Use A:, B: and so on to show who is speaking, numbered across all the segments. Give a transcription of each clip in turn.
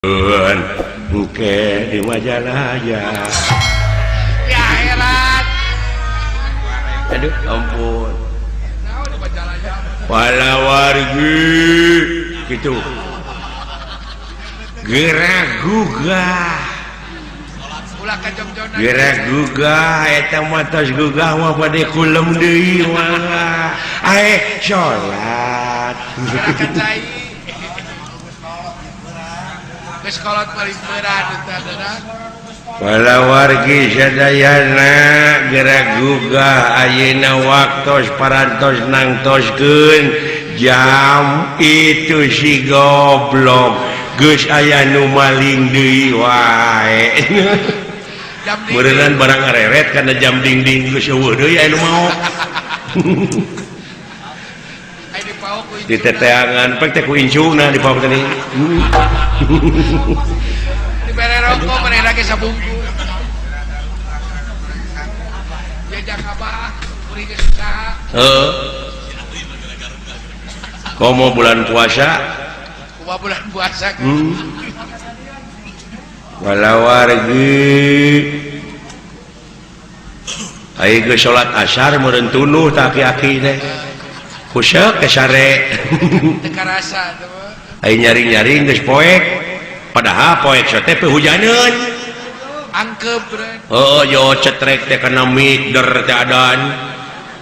A: Engke di Majalaya.
B: Ya heran.
A: Aduh ampun. Walawargi gitu. Gerak gugah. Gerak gugah eta mah tos gugah mah bade kulem deui mah. Ae salat. Walawargi sadayana gerak gugah ayeuna waktos parantos nangtoskeun jam itu si goblok geus aya nu maling deui wae. Meureunnan barang ngareret kana jam dingding geus eueuh deui aya nu maok. Diteteangan pek teh ku incuna dipaok teh.
B: Dibere rokok manehna ge sabungkus. Jajak abah kuring geus usaha.
A: Heeh. Komo bulan puasa?
B: Kumaha bulan puasa?
A: Walawargi ai geus salat asar meureun tunuh tah aki-aki teh. Kuseuk ke sare.
B: Teu karasa teh.
A: Ai nyaring-nyaring geus poek. Padahal poek teh hujaneun.
B: Angkep bre.
A: Oh, yo cetrek teh kana mik der teh adan.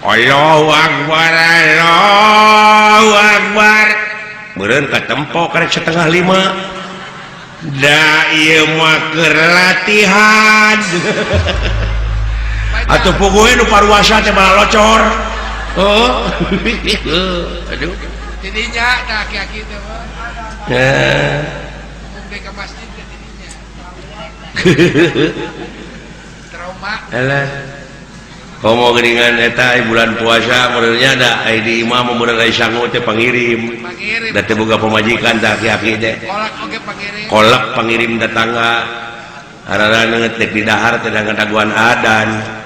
A: Allahu akbar, Allahu akbar. Meureun katempo karek 4:30. Da ieu mah keur latihan. Atuh puguh nu paruasa teh malah locor. Oh. Aduh.
B: Tidinya tah aki-aki teh mah.
A: Heeh.
B: Mun ka masjid teh tidinya. Trauma.
A: Alah. Komo geuningan eta bulan puasa meureunnya da ai di imah meureun ai sangu teh pangirim. Da teh boga pamajikan tah aki-aki teh.
B: Kolak oge pangirim.
A: Kolak pangirim datangga. Araraneut teh di dahar teh ngadaguan adan.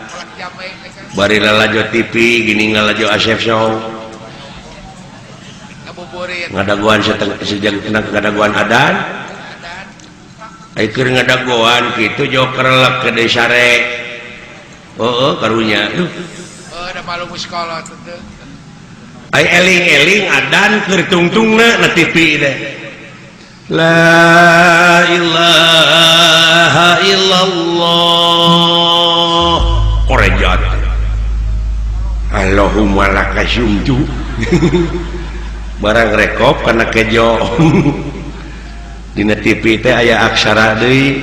A: Bari lalajo TV gini ngalajo Asep Show. Ngadaguan sejak ngadaguan adan. Ai keur ngadaguan kitu joker lek ke sare. Oh, karunya. Duh.
B: Oh, da malu muskola teh.
A: Ai eling-eling adan keur tungtungna na TV teh. La ilaha illallah. Korejat. Allahumma lakasumtu. Barang rekop kana kejo. Dina TV teh aya aksara deui.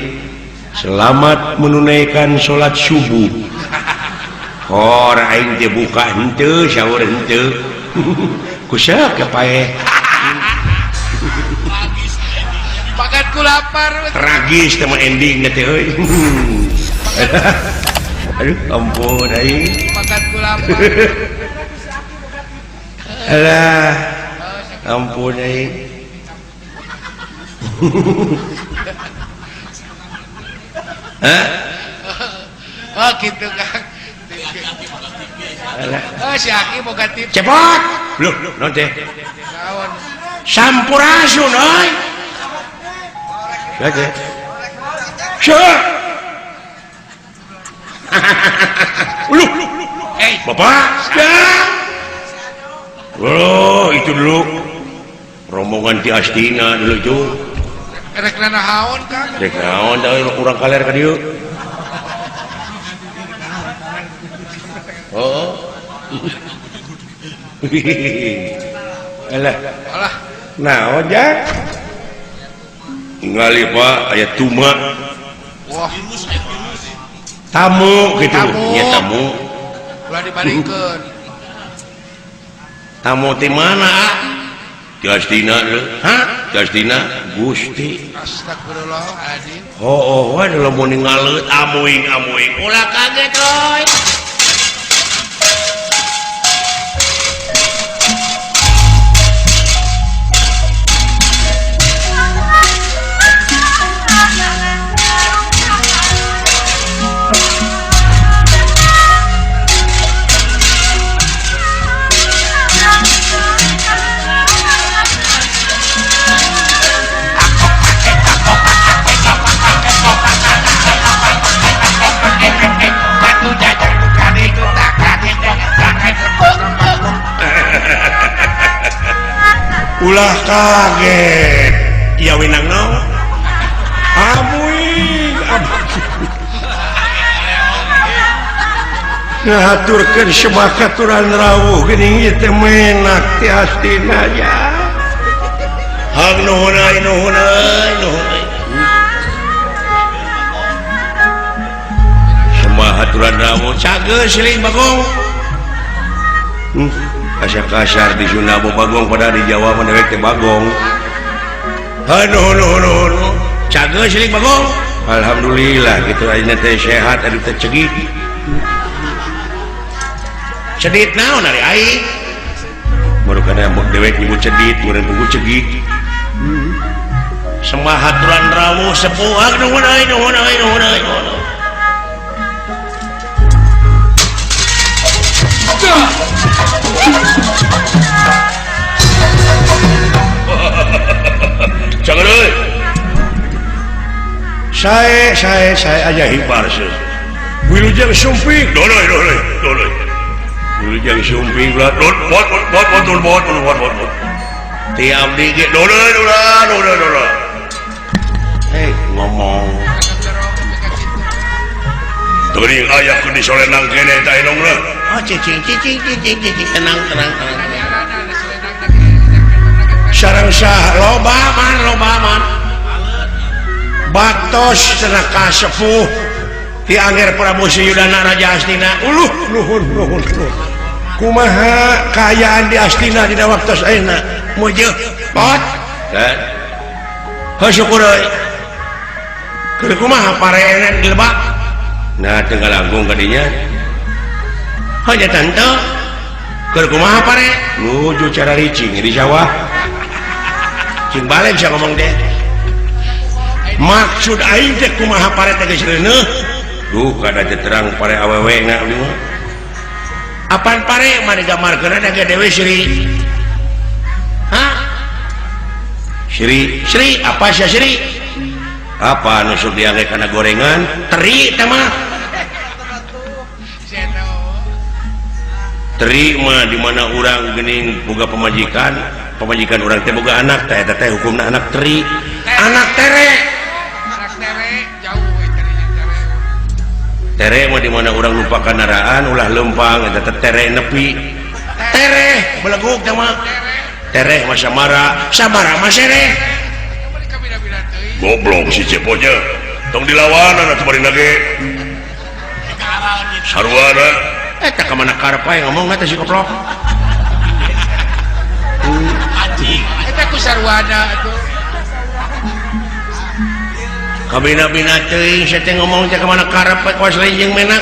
A: Selamat menunaikan salat subuh. Hor aing teh buka henteu sahur henteu. Kuseuk ke paeh.
B: Pagat ku lapar.
A: Tragis teh mah ending teh euy. Aduh ampun aing.
B: Pagat ku lapar.
A: Alah ampun aing. Hah?
B: Oh gitu Kang. Oh si Aki boga TV.
A: Cepot. Loh, naon teh?
B: Naon?
A: Sampurasun euy. Oke. Syah. Uluh.
B: Eh,
A: Bapak. Ya. Oh, itu dulu. Rombongan ti Astina dulu itu.
B: Rek naon Kang?
A: Rek naon da urang kaler ka dieu. Oh. Alah.
B: Alah.
A: Naon ja? Ningali Pak aya tuma.
B: Wah.
A: Tamu gitu. Nya tamu.
B: Ulah dibalikeun.
A: Tamu ti mana? Ti Astina leuh. Hah? Ti Astina Gusti.
B: Astagfirullahaladzim.
A: Oh, oh, wae lamun ningaleut amuing-amuing. Ulah kaget euy. Ulah kaget. Iya winang naon? Amuing ngahaturkeun sebakaturan rawuh geuning ieu teh menak ti astina ya. Hang nuhun euy nuhun euy nuhun euy. Semahaturan rawuh cageus siling Bagong. Kasar-kasar di Sunda Bagong pada di Jawa mah dewek teh Bagong. Heuh nuhun nuhun nuhun. Cageus siling Bagong. Alhamdulillah kitu ayeuna teh sehat ari teh cegik. Cedit naon ari aing? Baru kana dewek nyebut cedit, meureun pugu cegik. Semahaturan rawuh sepuh nuhun euy nuhun euy nuhun euy. Jangan euy. Sae aja hibar seuh. Wilujeng sumping. Doloy doloy doloy. Wilujeng sumping lah. Dot bot bot bot bot bot bot bot. Ti abdi ge doloy doloy doloy doloy. Hei ngomong. Teuing aya keur disolenang kene eta inongna. Oh cicing cicing cicing cicing tenang tenang tenang. Sareng sah loba man baktos cenah kasepuh ti Angger Prabu Suyudana Raja Astina. Uluh nuhun nuhun nuhun. Kumaha kaayaan di Astina dina waktos ayeuna? Mujeuh pot. Kan? Heuh syukur euy. Keur kumaha pareena di lebak? Nah teu ngalangkung ka dinya. Heuh nya tante. Keur kumaha pare? Nuju cara ricing di sawah. Cing balik sia ngomong teh. Maksud aing teh kumaha pare teh geus reuneuh? Duh kada teh terang pare awewe na abdi mah. Apan pare mah digambarkeun da ge Dewi Sri. Hah? Sri, Sri apa sia Sri? Apa nu sok diangge kana gorengan? Teri teh mah. Teri mah di mana urang geuning boga pamajikan, pamajikan urang teh boga anak teh eta teh hukumna anak teri. Anak tere.
B: Anak tere jauh we terinya tere.
A: Tere mah di mana urang lupa kandaraan ulah leumpang eta teh tere nepi. Tere beleguk teh mah. Tere mah samara, samara mah sereh.
C: Goblok si Cepotnya. Tong dilawan atuh bari nage. Sarwana
A: eta ka mana karep aing ngomong teh si koplok.
B: Eta ku sarwana atuh.
A: Kabina-bina teuing sia teh ngomong teh ka mana karep kawas lain jeung menak.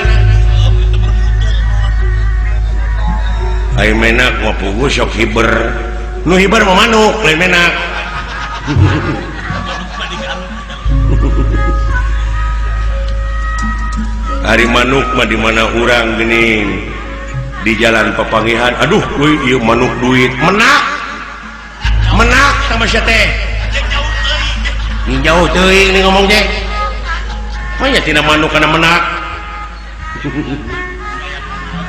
A: Aing menak mah puguh sok hiber. Nu hiber mah manuk lain menak. Ari manuk mah di mana urang geuning di jalan papangihan aduh euy ieu manuk duit menak menak sama sia teh jauh teuing nih ngomong teh mah nya tina manuk kana menak.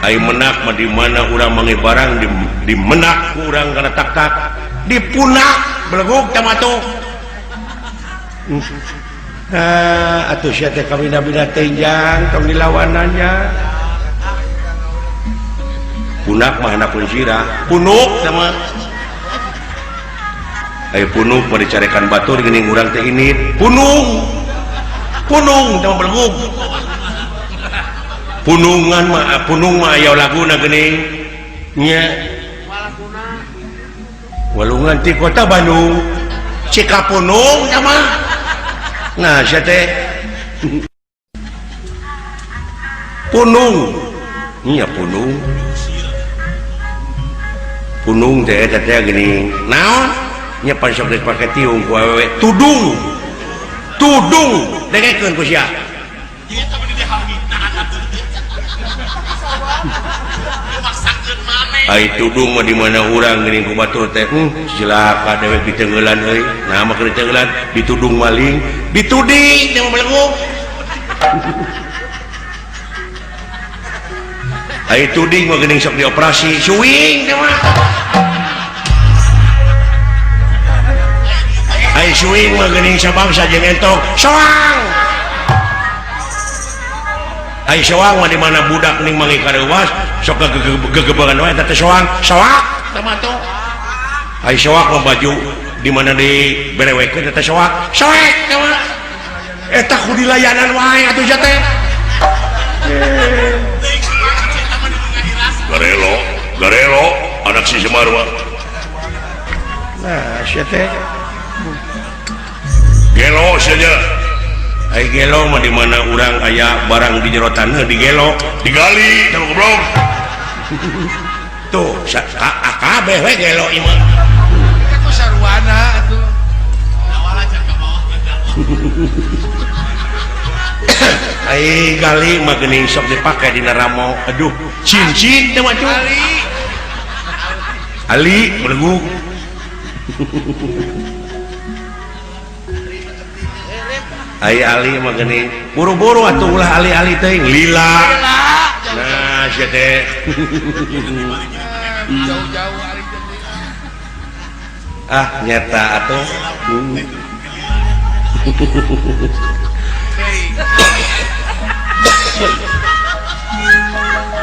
A: Ai menak mah di mana urang manggih barang di menak ku urang kana tak-tak dipunak belegug teh mah tuh. Nah, atuh sia teh kawina-bina teh jang tong dilawanannya. Punak mah hanapun sirah, punuk teh mah. Aya punuk mah dicarekan batur geuning urang teh ini, punung. Punung teh mah belegug. Punungan mah punung mah aya laguna geuning nya. Walungan ti kota Bandung. Cikapunung teh mah. Nah, sia teh punung. Nya punung. Punung teh eta teh geuning. Naon? Nya pan sok geus pake tiung ku awewe. Tudung. Tudung dengekeun ku sia. Ai tudung mah di mana urang geuning ku batur teh. Cilaka dewek diteungeulan euy. Nah mah keur diteungeulan ditudung maling, dituding teh mah belegug. Ai tuding mah geuning sok dioperasi, suing teh mah. Ai suing mah geuning sabangsa jeung entog soang. Ai soang mah di mana budak ning mangi kareuwas sok gegebegan wae eta teh soang. Soak teh mah tuh. Ai soak mah baju di mana di berewekeun eta soak. Soek teh mah. Eta ku dilayanan wae atuh sia teh.
C: Garelo, garelo anak si Semar mah.
A: Nah, sia teh.
C: Gelo saja.
A: Ai gelo mah di mana urang aya barang di jero taneuh digelo,
C: digali sama goblok.
A: Tuh, kabeh we gelo ieu mah.
B: Eta ku sarwana atuh.
A: Ai gali mah geuning sok dipake dina ramo. Aduh, cincin teh mah cuy.
B: Ali.
A: Ali belegug. Ai Ali mah geuning buru-buru atuh ulah ali-ali teuing lila. Nah, sia teh.
B: Jauh-jauh ali teh.
A: Ah, nyata atuh.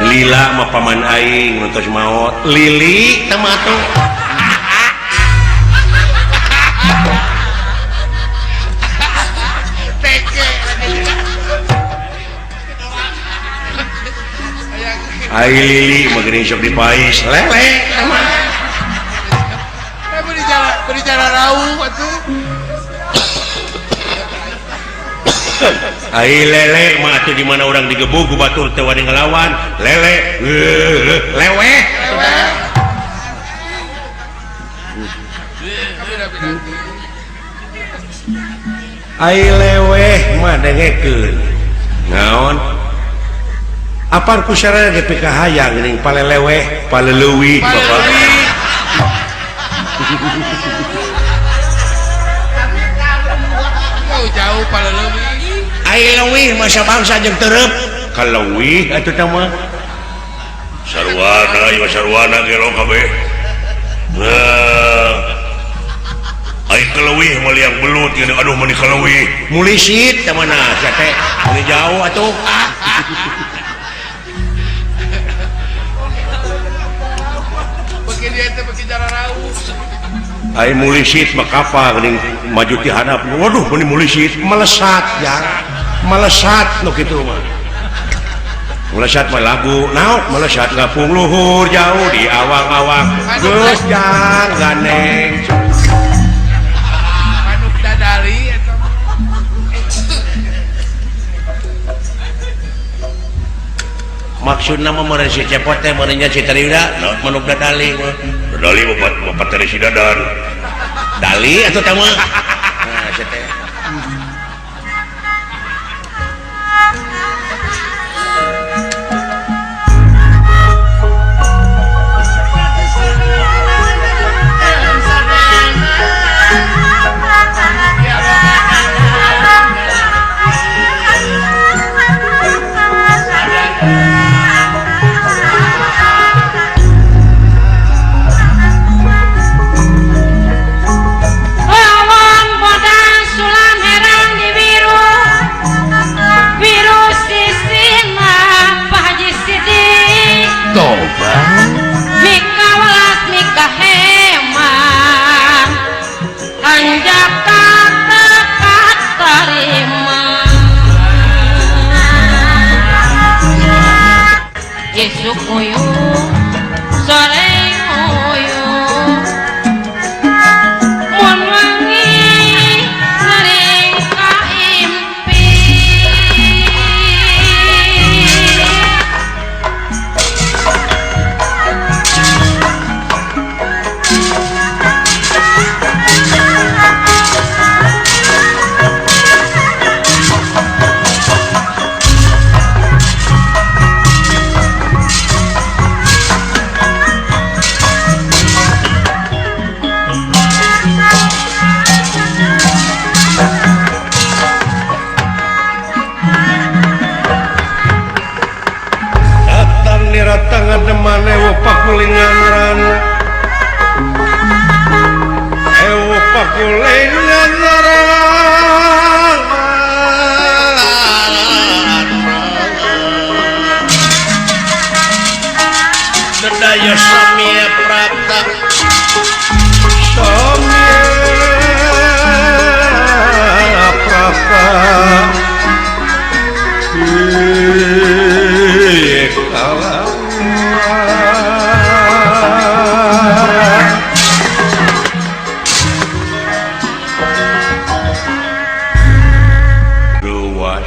A: Lila mah paman aing nu tos maot. Lili teh mah atuh. Ai lili mah geuning sok dipais lele mah.
B: Eh beri jalan rauh atuh.
A: Ai lele mah atuh di mana urang digebug ku batur teh wani ngelawan lele leweh. Ai leweh mah dengekeun. Naon? Apar ku sarana ge pikahayang geuning paleleweh, paleleuwih bapak.
B: Jauh-jauh paleleuwih.
A: Ai leuwih mah sabangsa jeung tereup. Kaleuwih atuh teh mah.
C: Sarwana ieu sarwana gelo kabeh. Ai kaleuwih mah liang belut geuning aduh meuni kaleuwih.
A: Mulisit teh mana sia teh. Meuni jauh atuh. Ai mulisit mah kapal geuning maju ti handap. Waduh meuni mulisit melesat ya. Melesat nu kitu mah. Melesat mah lagu naon melesat ngapung luhur jauh di awang-awang. Geus jang ganeng.
B: Manuk dadali eta.
A: Maksudna mah meureun si Cepot teh meureun nya si Tariuda manuk dadali mah.
C: Dadali bapak teh si Dadan.
A: Dali atuh teh mah. Nah, sia teh.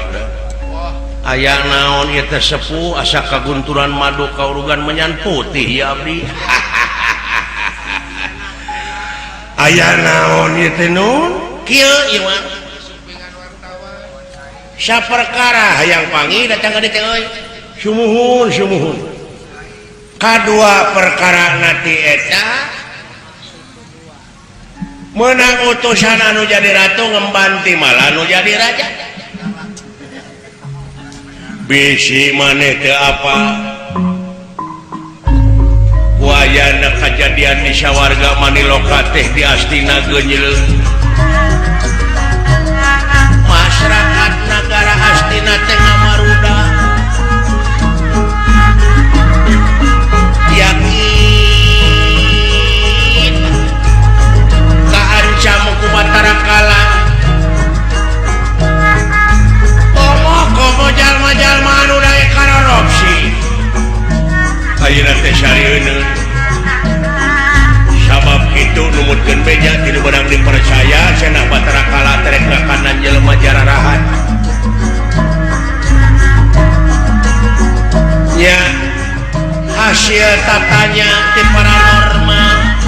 A: sudah. Aya naon ieu teh sepuh asa kagunturan madu kaurugan menyan putih ya abdi. Aya naon ieu teh nun? Kieu ieu mah. Saperkara hayang panggih datang ka dieu teh euy. Sumuhun sumuhun. Kadua perkara nati eta menang utusan anu jadi ratu ngembanti malah anu jadi raja. Bisi maneh teu apa wayana kajadian di sawarga Maniloka teh di Astina geunyeul. Masyarakat nagara Astina teh ngamaruda yakin kaancam ku Batara Kala. Komo jalma-jalma anu daek karorupsi ayeuna teh sarieun sabab kitu numutkeun beja ti nu beunang dipercaya cenah Batara Kala terek ngakanan jelema jararahan nya hasil tatanya ti paranormal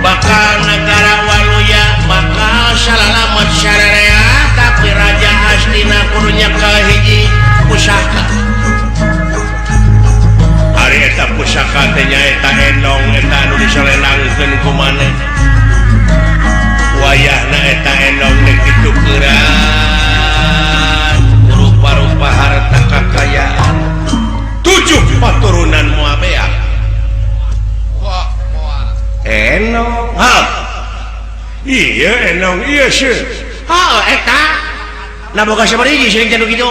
A: bakal negara Waluya bakal salalamet sararea tapi Raja Astina kudu nyekel hiji pusaka. Ari eta pusaka teh nyaeta endong eta anu disolelangkeun ku maneh. Wayahna eta endong teh kitu keuran rupa-rupa harta kakayaan 7 paturunan moal beak. Endong ha iya endong iya sih ha eta nah boga sabaraha hiji sering teh kitu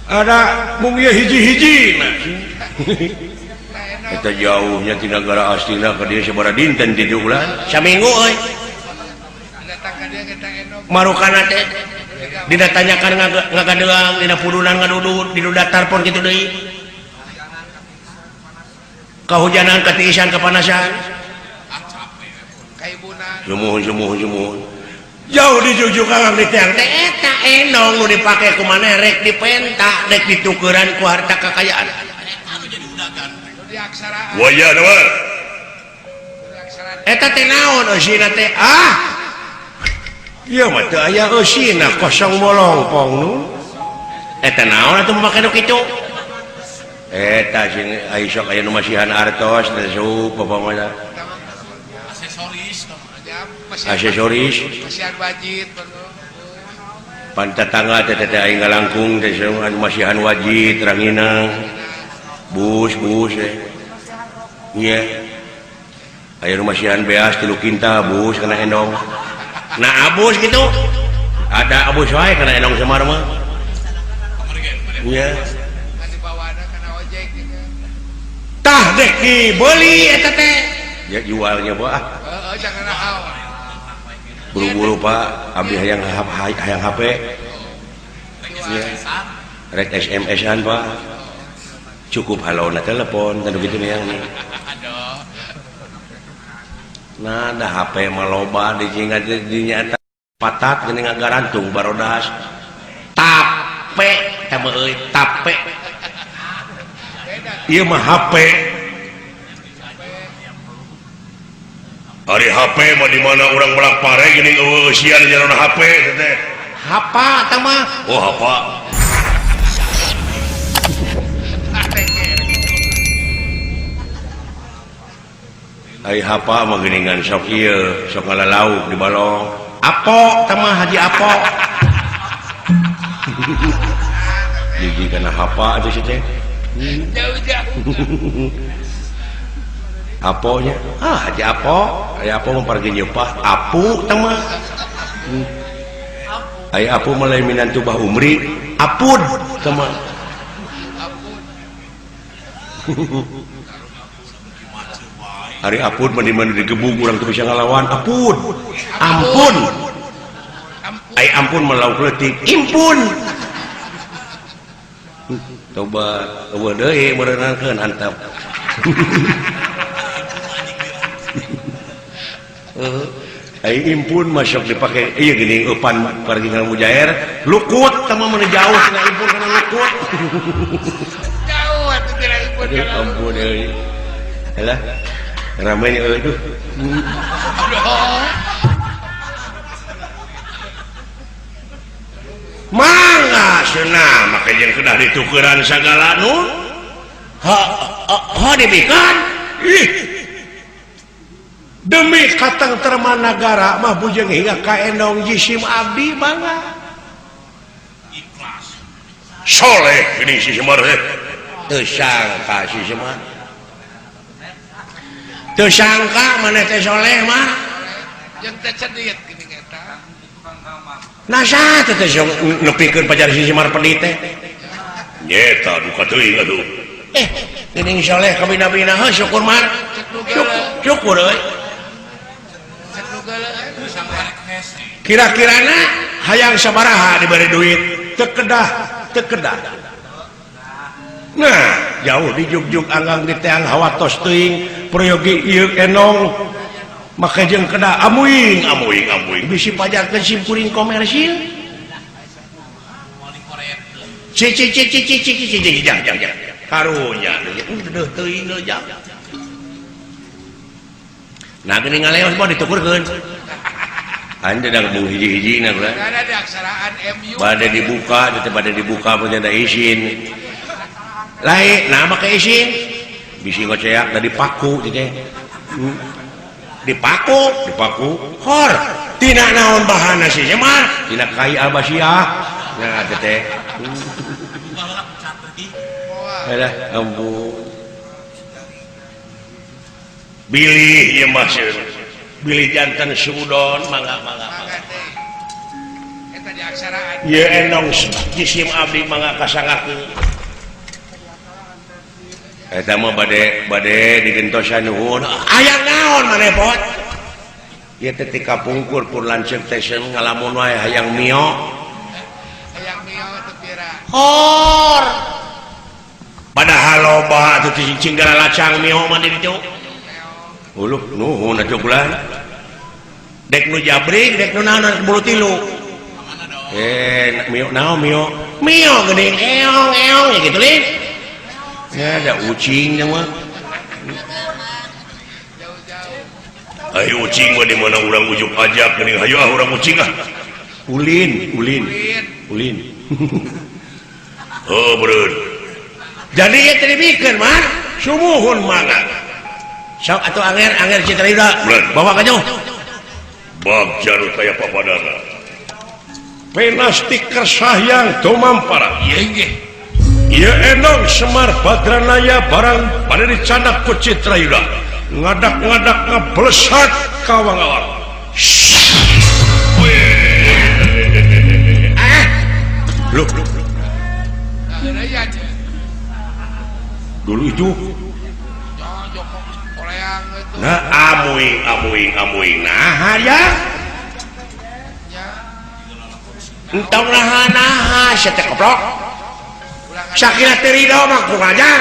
A: ada mung ieu hiji-hiji eta jauhnya ti nagara Astina ka dieu sabaraha dinten ti ulah saminggu euy marukana teh dina tanyakan ngagadeang dina pudunan ngadudut dina datar pon kitu deui kahujanan katiisan kapanasan sumuhun sumuhun sumuhun jauh dijujuk kang di tiang teh eta endong nu dipake ku maneh rek dipenta rek ditukeran ku harta kakayaan.
C: Wayah mah
A: eta teh naon eusina teh ah ieu mah teu aya eusina kosong bolongpong nu eta naon atuh make nu kitu eta sing ai sok aya nu masihan artos teh sup apa mah
B: aksesoris
A: aksesoris
B: masihan wajib
A: pan tetangga teh teh aing ngalangkung teh anu masihan wajib ranginang bus bus eh nya aya nu masihan beas 3 kintal bus kana endong nah abus gitu ada abus wae kana endong Semar mah nya tah dek dibeli eta teh ya jualnya bah buru-buru Pak abdi hayang hayang HP ya. Rek SMS-an Pak cukup halona telepon kan begitu nih yang nah ada HP mah loba di dinyata patat geuning ngagarantung barodas tape teh euy tape ieu mah HP.
C: Ari HP mah di mana urang melak pare geuning eueuh eusian jalan HP teh.
A: Hapa tah mah.
C: Oh hapa.
A: Ai hapa mah geuningan sok ieu, sok ngalalauk di balong. Apo tah mah Haji Apo. Gigi kana hapa atuh si teh.
B: Jauh-jauh.
A: Aponya ah Haji Apo, Haji Apo mempargi nyepah apu tah mah. Ai apu mah lain minantu Bah Umri, apud tah mah. Ari apud mah di mana digebug urang teu bisa ngalawan, apud. Ampun. Ai ampun mah lauk leutik, impun. Coba eueuh deui meureunangkeun antep. Ai impun masuk dipake ieu geuning eupan pargingan mujair lukut teh mah mun jauh tina impun kana lukut.
B: Jauh atuh tina impun.
A: Aduh ampun euy. Alah rame nya euy duh. Mangga cenah make jeung kedah ditukeran sagala nu. Ha ha dibikeun. Ih. Demi katengtreman nagara mah bujeng hingga ka endong jisim abdi mangga.
C: Ikhlas. Soleh geuning si Semar teh.
A: Teu sangka si Semar. Teu sangka maneh teh soleh mah.
B: Jeung teh cedit geuning eta.
A: Nah saha teh teh nepikeun pajar si Semar pedit teh?
C: Nyeta duka teuing atuh.
A: Geuning soleh kabina-bina heuh syukur mar. Syukur euy. Kira-kirana hayang sabaraha diberi duit teu kedah teu kedah. Nah jauh di jugjug anggang di teang hawatos teuing peryogi ieu enong make jeung kedah amuing
C: amuing amuing
A: bisi pajarkeun sim kuring komersil. Ci ci ci ci ci ci ci jang jang jang karunya deuh teuing deui jang. Nah geuning ngaleos mah ditukurkeun. Anda dah bung hiji-hiji na bro. Bade dibuka, teh bade dibuka punya ada izin. Lain, nah make izin. Bisi ngoceak da dipaku teh. Dipaku, dipaku. Hor, tina naon bahana sih mah? Tina kai albasiah. Nah teh. Alah, ampun.
C: Bilih ieu mah
A: bilih jantan sudon mangga mangga mangga.
B: Eta di aksaraan.
A: Ieu endong jisim abdi mangga kasangakeun. Eta mah bade bade digentosan nuhun. Aya naon maneh pot? Ieu teh ti kapungkur pur lanceuk teh seun ngalamun wae hayang mio.
B: Hayang mio teu pira.
A: Hor. Padahal loba atuh cicing galacang mio mah di ditu. Uluh nuhun atuh bulan. Dek nu jabrik, dek nu naon bulu tilu. Mio naon mio? Mio geuning eong eong ya gitu lin. Ya ada ucing mah.
C: Ayo ucing mah di mana urang ujuk ajak geuning hayu ah urang ucing ah.
A: Ulin, ulin. Ulin.
C: Oh, bereun.
A: Jadi ieu teh dibikeun mah sumuhun mangga. Sok atuh anger anger Citra Yuda bawa ka jauh.
C: Bagja nu taya papadana.
A: Penasti kersahyang tumampara.
B: Ieu nggih.
A: Ieu endong Semar Badranaya barang bade dicandak ku Citra Yuda. Ngadak-ngadak ngablesat ka wangawang. Loh. Dulu itu nah amuing amuing amuing nah ya entong nah nah sia teh koplok sakira teu ridho mah ku ngajar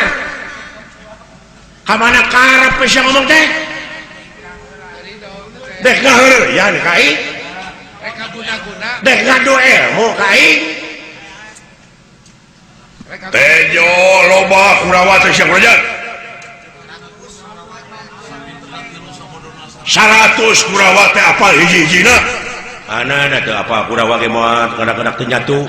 A: ka mana karep sia ngomong teh dek ngaheureuyan ka aing dek ngadu ilmu ka aing
C: tejo loba Kurawa teh sia ngajar 100 Kurawa teh apal hiji-hijina
A: ana teu apa Kurawa ge moal kadang-kadang teu nyatu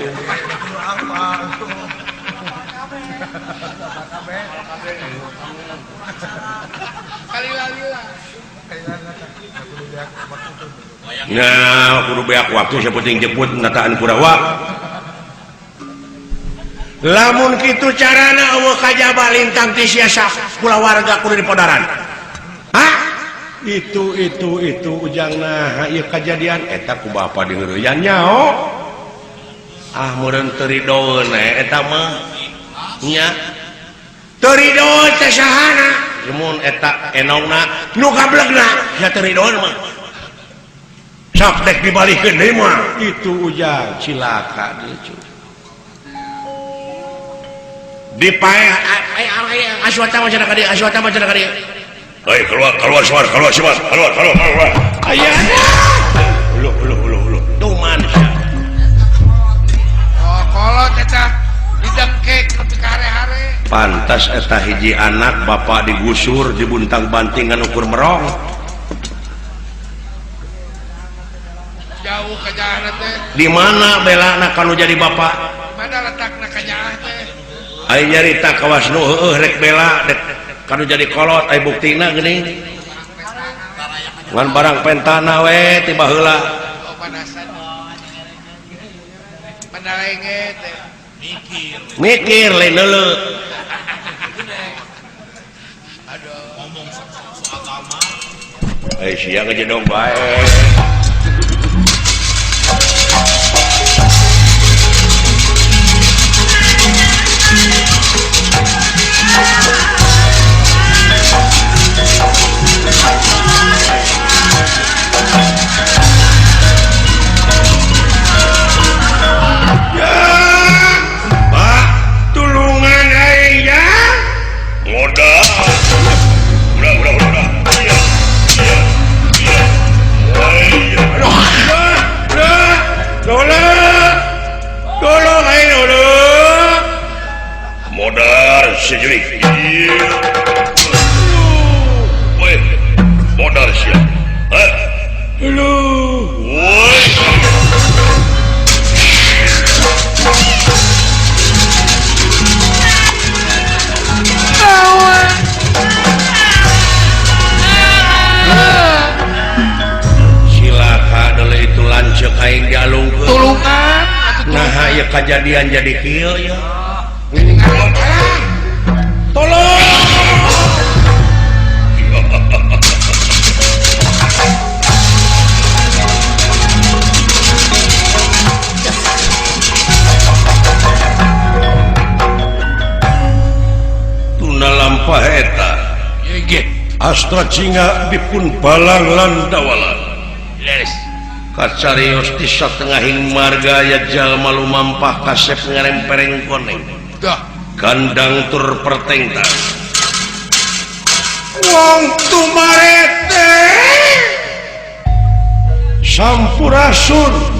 A: nah kudu beak waktu sapenting jemput nataan Kurawa lamun kitu carana eueuh kajaba lintang ti sia kulawarga kudu dipodaran. Hah? Itu ujang nah ieu kajadian eta ku bapa diheureuyan nyao. Ah meureun teu ridoeun eta mah nya. Teu ridoeun teh sahana? Mun eta enongna nu gablegna nya teu ridoeun mah. Sok dek dibalikeun deui mah. Itu ujang cilaka deui. Dipaeh aswata mah cenah ka dieu, aswata mah cenah ka dieu.
C: Hei, keluar, keluar, keluar, keluar, keluar, keluar, keluar.
A: Ayah. Pantas eta hiji anak bapak digusur dibuntang bantingan ukur merong.
B: Jauh kanyaahna teh.
A: Di mana belana kanu jadi bapak?
B: Mana letakna kanyaah teh?
A: Ai nyarita kawas nu heueuh rek bela rek kanu jadi kolot ai buktina geuning. Ngan barang pentana we tiba heula.
B: Oh panasan. Panalenge teh.
D: Mikir.
A: Mikir lain leuleuh.
B: Aduh,
D: ngomong soal agama.
A: Eh sia ngejedong bae.
C: Ya, Pak, tulungan aing ya.
A: Modal. Udah, udah, udah, udah. Iya, iya, iya. Iya.
C: Aduh, udah, udah. Tolong. Tolong aing, tolong.
A: Modal sejurik. Iya. Woi, modal sia. Hah?
C: Aduh.
A: Woi. Silaka deuleu itu lanceuk aing dialungkeun.
B: Tulungan.
A: Nah, ieu kajadian jadi kieu ya.
C: Tolong.
A: Tuna lampah eta. Astra Cinga dipun balang lan dawalan.
B: Leres.
A: Kacarios di satengahing marga ya jalma lumampah kasep ngarempereng koneng.
B: Dah.
A: Gandang tur pertengtang.
C: Wong tumarete.
A: Sampurasun.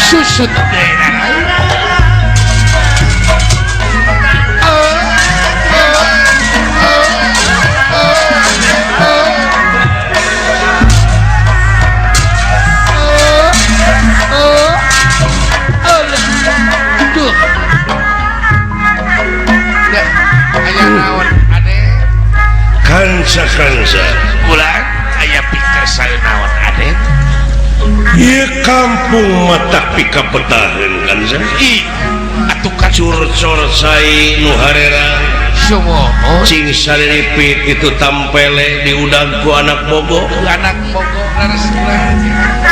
B: Susut.
A: Kansa
B: ulang aya pikir saya naon Aden
A: ieu kampung mata pika petaheun Kansa
B: ih atuh kan
A: curcor sai nu harerang
B: sumuhun
A: cing sariripit itu tampele diudag ku anak bogo
B: anak bogo leres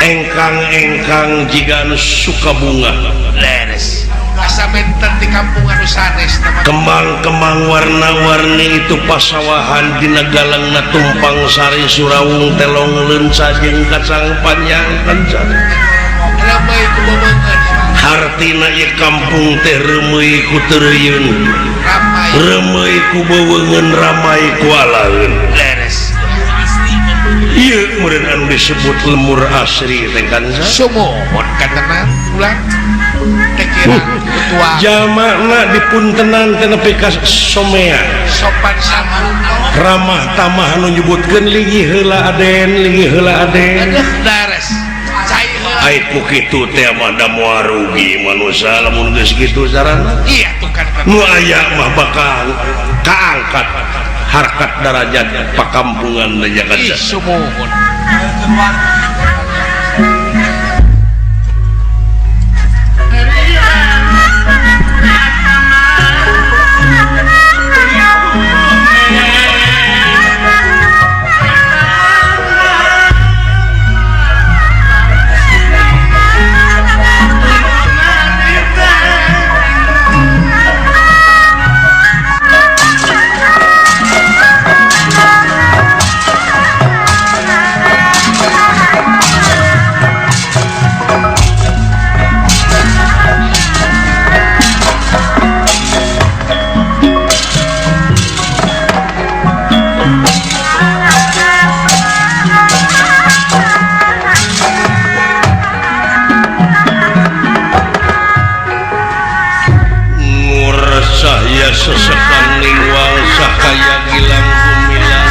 A: engkang-engkang jiga anu suka bunga
B: leres asa benten di kampung anu sanes
A: kembang-kembang warna-warni itu pasawahan dina galangna tumpang sari surawung telong leunca jeung kacang panjang kanca
B: ramai ku bobogan
A: hartina ieu kampung teh reumeuy ku teureuyun
B: ramai
A: reumeuy ku beuweungeun ramai ku alaeun
B: leres
A: ieu meureun anu disebut lemur asri teh kanca
B: sumuhun katenan ulang
A: jalmana dipuntenan teh nepi ka somea
B: sopan santun
A: ramah tamah anu nyebutkeun linggih heula Aden linggih heula Aden
B: leres cai heula
A: ai ku kitu teh mah da moal rugi manusia lamun geus kitu carana
B: iya tuh kan
A: nu aya mah bakal kaangkat harkat darajat pakampungan da Jakarta
B: ih sumuhun
A: Sesekan lingwang sahaya gilang gumilang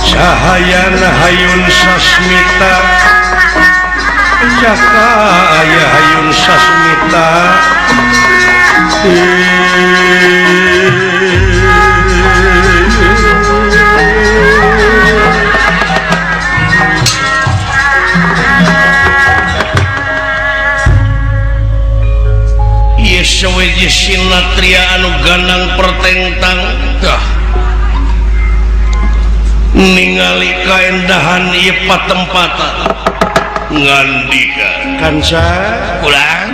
A: cahayana hayun sasmita cahaya hayun sasmita Sinatria anu ganang pertentang
B: dah
A: ningali kaendahan ieu patempatan ngandika kanca
B: ulang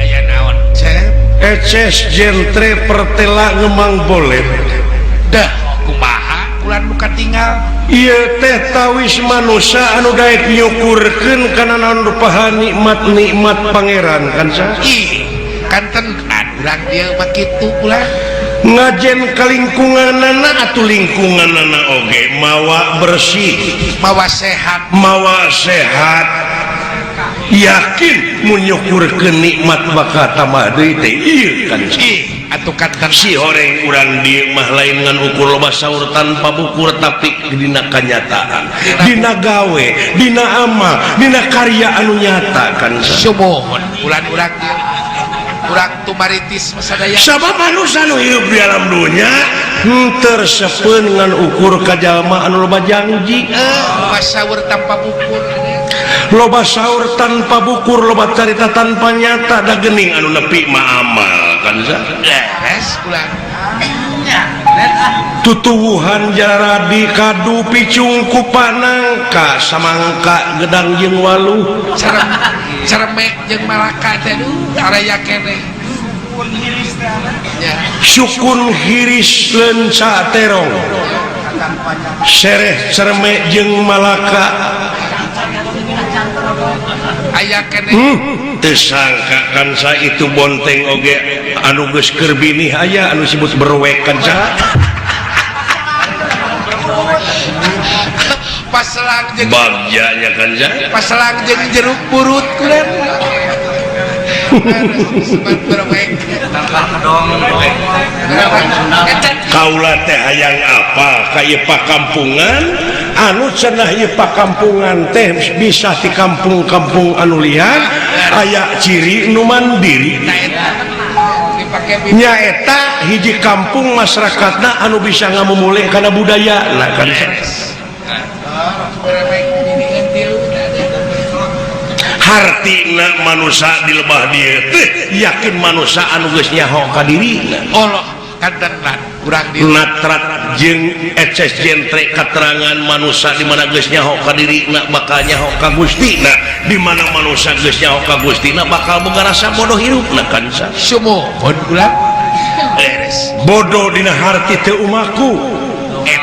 B: aya naon cep
A: eces jentre pertela ngemang bolet
B: dah kumaha ulan nu katinggal
A: ieu teh tawis manusa anu daek nyukurkeun kana naon rupahan nikmat-nikmat pangeran kanca
B: ih kanten urang dieu mah kitu ulah
A: ngajen ka lingkunganana atuh lingkunganana oge mawa bersih
B: mawa sehat
A: mawa sehat yakin mun nyukurkeun nikmat bakal tambah deui teh ieu kan
B: ih atuh kanten
A: si horeng urang dieu mah lain ngan ukur loba saur tanpa bukur tapi dina kanyataan dina gawe dina amal dina karya anu nyata kan
B: sumuhun ulan urang dieu urang tumaritis masadaya
A: sabab manusia nu hirup di alam dunya henteu resepeun ngan ukur ka jalma anu loba janji
B: loba saur tanpa bukur
A: loba saur tanpa bukur loba carita tanpa nyata da geuning anu nepi mah amal kan
B: leres ulang
A: tutuwuhan jaradi kadu picung ku panangka samangka gedang jeung waluh
B: cermek jeung malaka teh araya keneh
A: sukun hiris lenca terong sereh cermek jeung malaka
B: aya keneh
A: teu sangka kansa itu bonteng oge anu geus keur binih aya anu disebut berwek kansa
B: paselang jeung
A: bagjanya kansa
B: paselang jeung jeruk burut kulen
A: Kaula teh hayang apa ka ieu pakampungan anu cenah ieu pakampungan teh bisa di kampung-kampung anu lian aya ciri nu mandiri. Nyaeta hiji kampung masyarakatna anu bisa ngamumule kana budaya nah kan. Hartina manusia di lebah dieu teh yakin manusia anu geus nyaho ka dirina.
B: Allah kantenan urang dieu.
A: Natrat jeung eces jentre katerangan manusia di mana geus nyaho ka dirina bakal nyaho ka Gustina, di mana manusia geus nyaho ka Gustina bakal boga rasa bodoh hirupna kan.
B: Sumuhun ulah beres.
A: Bodoh dina harti teu umaku.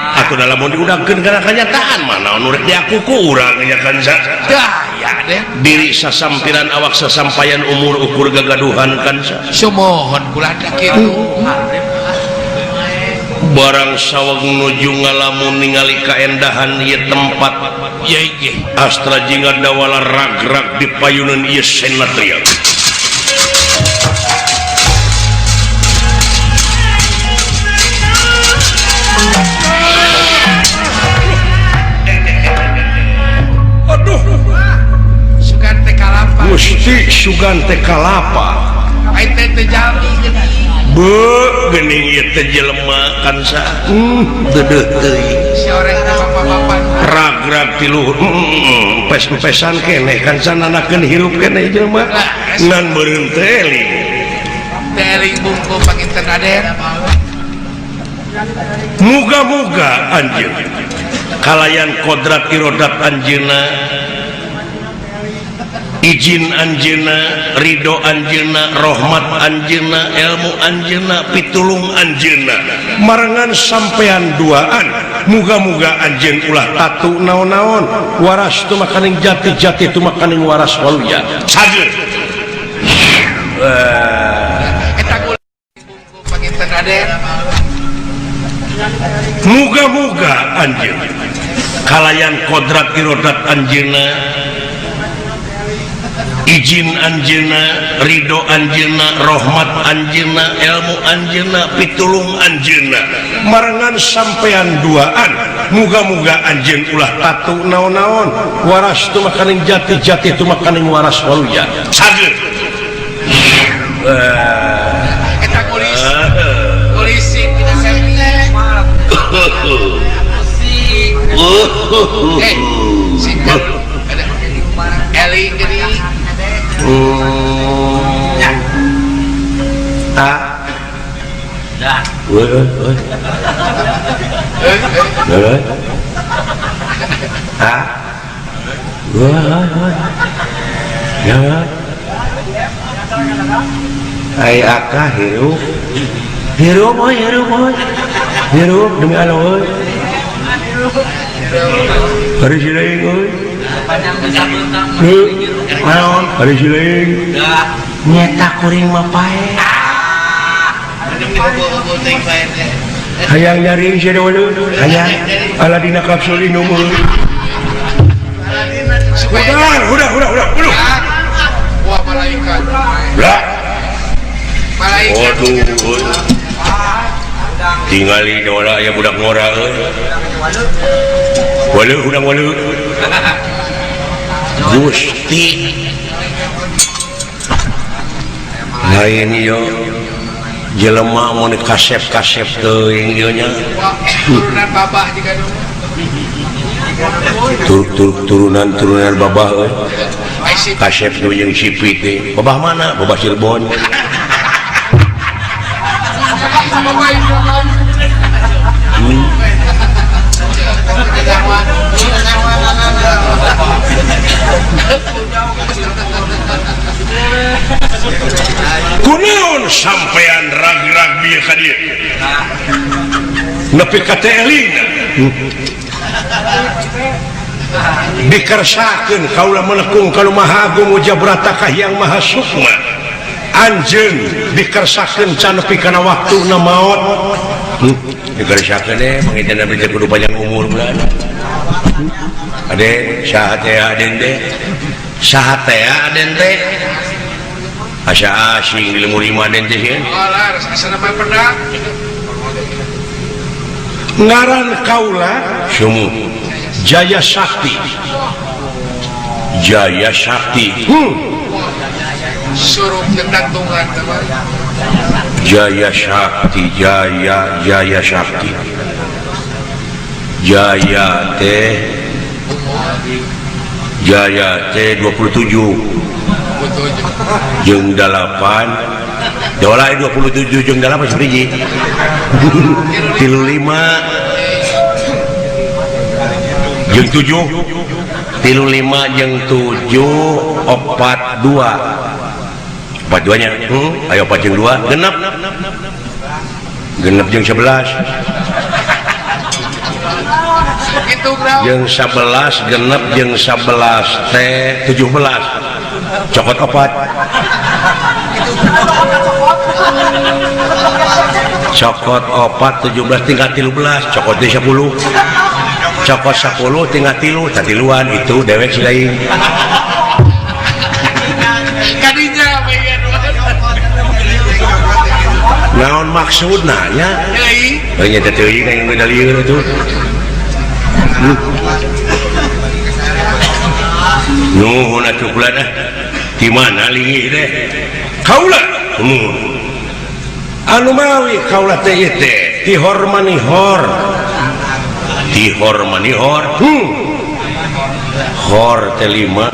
A: Atuh da lamun diudangkeun kana kanyataan mah naon nu rek diaku ku urang nya kan.
B: Daya deh.
A: Diri sasampiran awak sasampayan umur ukur gagaduhan kan.
B: Sumuhun kula da kitu.
A: Barang saweg nuju ngalamun ningali kaendahan ieu tempat
B: ieu ge
A: astra jingga dawala rag-rag di payunan ieu senatria. Aduh,
B: sugan teh kalapa.
A: Gusti sugan teh kalapa.
B: Ai teh teh jalmi geuning.
A: Beuh geuning ieu teh jelema kan sa. Deudeuh teuing.
B: Si oreng teh bapak-bapak.
A: Rag-rag ti luhur. Empes-empesan keneh kan sa nanakeun hirup keneh jelema. Ngan beureum teh eling.
B: Teh eling bungku panginten Aden.
A: Muga-muga anjeun kalayan kodrat irodat anjeunna, izin anjeunna, ridho anjeunna, rahmat anjeunna, ilmu anjeunna, pitulung anjeunna marengan sampean duaan. Muga-muga anjeun ulah tatu naon-naon waras tumakaning jati-jati tumakaning waras waluya sageur.
B: Eta bungku panginten Aden.
A: Muga-muga anjeun kalayan kodrat irodat anjeunna, izin anjeunna, ridho anjeunna, rahmat anjeunna, ilmu anjeunna, pitulung anjeunna marengan sampean duaan. Muga-muga anjeun ulah tatu naon-naon waras tumakaning jati-jati tumakaning waras waluya sageur.
B: Eta polisi dina selfie. Singkat eling geuning.
A: Ta. Dah. Woi woi. Woi. Ta. Woi woi. Ya. Ai aka hirup. Hirup oi, hirup oi. Hirup demi Allah oi. Hari siling oi. Naon? Hari siling. Nyeta kuring mah pae. Hayang nyaring sia dulu. Hayang aladina kapsul inum. Udah, udah, udah, udah.
B: Wah, malaikat.
A: Lah.
B: Malaikat.
A: Waduh. Tingali dola ya budak ngora euy. Waluh udang waluh. Gusti. Lain ieu jelema mun kasep-kasep teuing ieu nya.
B: Turunan babah jiga nu.
A: Turunan babah euy. Kasep nu jeung sipi teh. Babah mana? Babah Cirebon. Kunaon sampean rag-rag bieu ka dieu? Nepi ka teh elingna. Dikersakeun kaula melekung ka Maha Agung Ujabrata ka Hyang Maha Sukma. Anjeun dikersakeun can nepi kana waktuna maot. Dikersakeun eh mangita abdi teh kudu panjang umur bulan. Ade saha teh aden teh? Saha teh aden teh? Asa asing di lemur lima aden teh sieun. Ngaran kaula Sumu Jaya Sakti. Jaya Sakti.
B: Suruh ngetantungan teman.
A: Jaya Sakti Jaya Jaya Sakti Jaya teh Jaya teh 27 jeung 8 dola 27 jeung 8 sabiji 35 jeung 7 35 jeung 7 42 42 nya ayo 4 jeung 2 genep genep jeung 11 jeung 11 genep jeung 11 teh 17 cokot 4 cokot 4 17 tinggal 13 cokot 10 cokot 10 tinggal 3 tatiluan itu dewek si lain
B: kadinya
A: naon maksudna nya nya teh teuing aya nu lieur atuh. Nuhun atuh kula dah. Di mana linggih teh? Kaula. Anu mawi kaula teh ieu teh tihor manihor. Tihor manihor. Hor teh 5.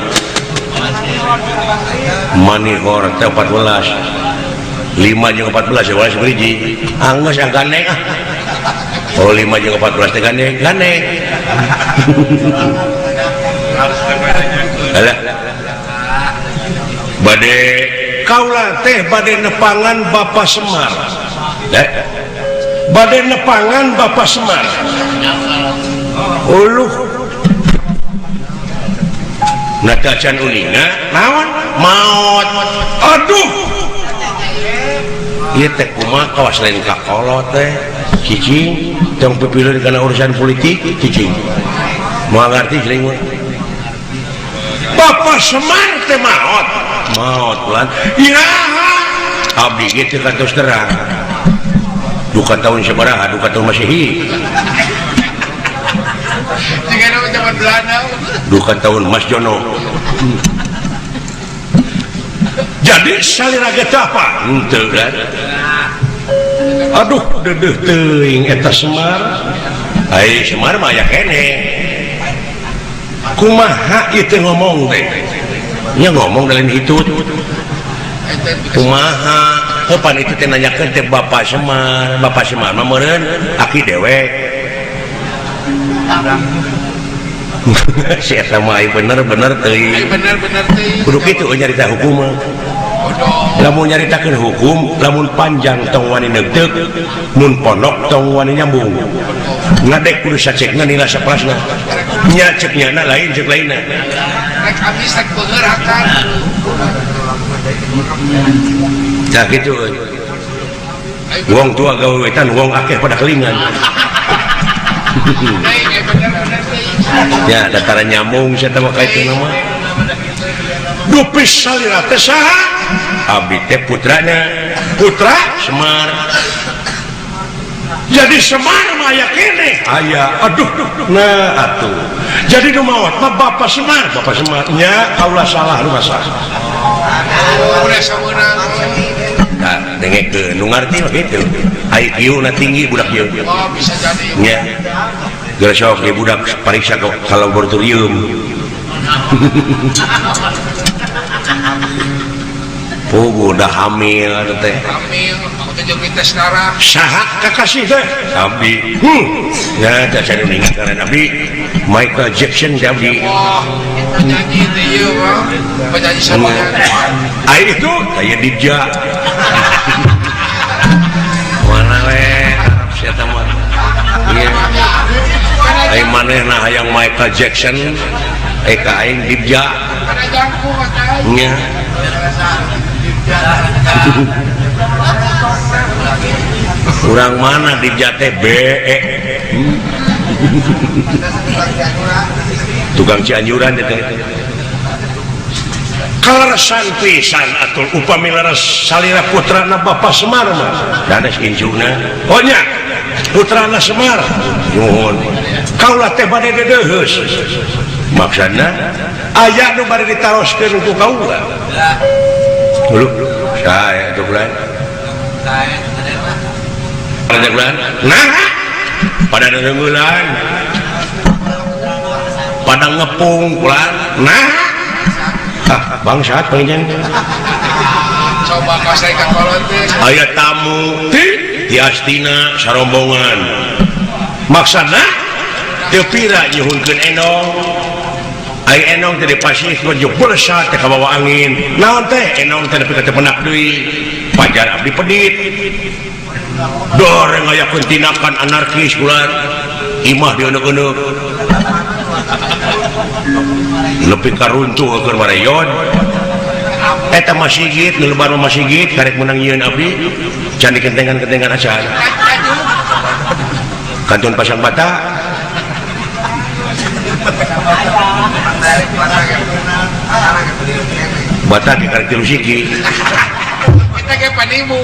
A: Manihor teh 14. 5 jeung 14 ya 11 hiji. Anggeus ah gandeng ah. Oh 5 jeung 14 teh gandeng, gandeng. Alah. Bade kaula teh bade nepangan Bapak Semar. Bade nepangan Bapak Semar. Uluh. Natacan uninga naon? Maot. Aduh. Ieu teh kumaha kawas lain ka kolot teh. Cicing tong pipilun kana urusan politik cicing. Moal ngarti sering mah. Bapak Semar teh maot. Maot ulan. Iraha. Abdi ge teu kantos terang. Duka tahun sabaraha, duka tahun Masehi.
B: Jigana zaman Belanda.
A: Duka tahun Mas Jono. Jadi salira ge teh apa? Henteu kan. Aduh dedeuh teuing eta Semar. Ai Semar mah aya keneh. Kumaha ieu teh ngomong teh? Nya ngomong lain hitut. Kumaha? Heupan itu teh nanyakeun teh Bapak Semar. Bapak Semar mah meureun aki dewek. Si eta mah bener-bener teuing.
B: Bener-bener teuing.
A: Kudu kitu nyarita hukum mah. Lamun nyaritakeun hukum, lamun panjang tong wani neugteuk, mun pondok tong wani nyambung. Ngadek kudu sacekna nila sapalasna. Nya cek nyana lain cek lainna.
B: Rek amis rek beuneur akan.
A: Tah kitu euy. Wong tua gawewetan, wong akeh pada kelingan. Ya datara nyambung sia teh mah ka itu mah. Dupis salira teh saha? Abdi teh putrana. Putra Semar. Jadi Semar mah aya keneh. Aya. Aduh, nah atuh. Jadi nu maot mah Bapak Semar, Bapak Semar nya kaula salah nu masalah.
B: Udah sameunang.
A: Tah, dengekeun nu ngarti mah kitu. IQ na tinggi budak ieu.
B: Oh, bisa jadi.
A: Nya. Geus sok ieu budak pariksa ke laboratorium. Puguh udah hamil teh.
B: Hamil, aku tes darah.
A: Saha kakasih teh? Abdi. Ya, teh saya ingat karena abdi Michael Jackson teh abdi.
B: Wah, penyanyi teh ieu mah. Penyanyi siapa ya?
A: Ai itu aya Dija. Mana we Arab sia teh mah. Ieu. Ai manehna hayang Michael Jackson, ai ka aing Dija.
B: Kana jangkung atuh.
A: Nya. Urang mana Dija teh BE. Tukang Cianjuran teh. Kaleresan pisan atuh upami leres salira putrana Bapak Semar mah. Danes incuna. Oh nya, putrana Semar. Nuhun. Kaula teh bade dedeuheus. Maksudna aya nu bade ditaroskeun ku kaula. Dulu saya itu bulan. Pada bulan. Nah, pada bulan. Pada ngepung bulan. Nah. Ah, bangsat pangjang.
B: Coba kau ka kolot teh.
A: Aya tamu ti Astina sarombongan. Maksana teu pira nyuhunkeun enong. Ai enong teh dipasih menuju belesat teh kabawa angin. Naon teh enong teh nepi ka teu penak deui. Pajar abdi pedit. Doreng aya tindakan anarkis bulan. Imah dieuneuh-euneuh. Nepi ka runtuh keur mareyon. Eta masjid, nu lebar masjid karek menang nyieun abdi can dikentengan-kentengan acan. Kantun pasang bata. Bata di karek tilu siki.
B: Kita ge panimu.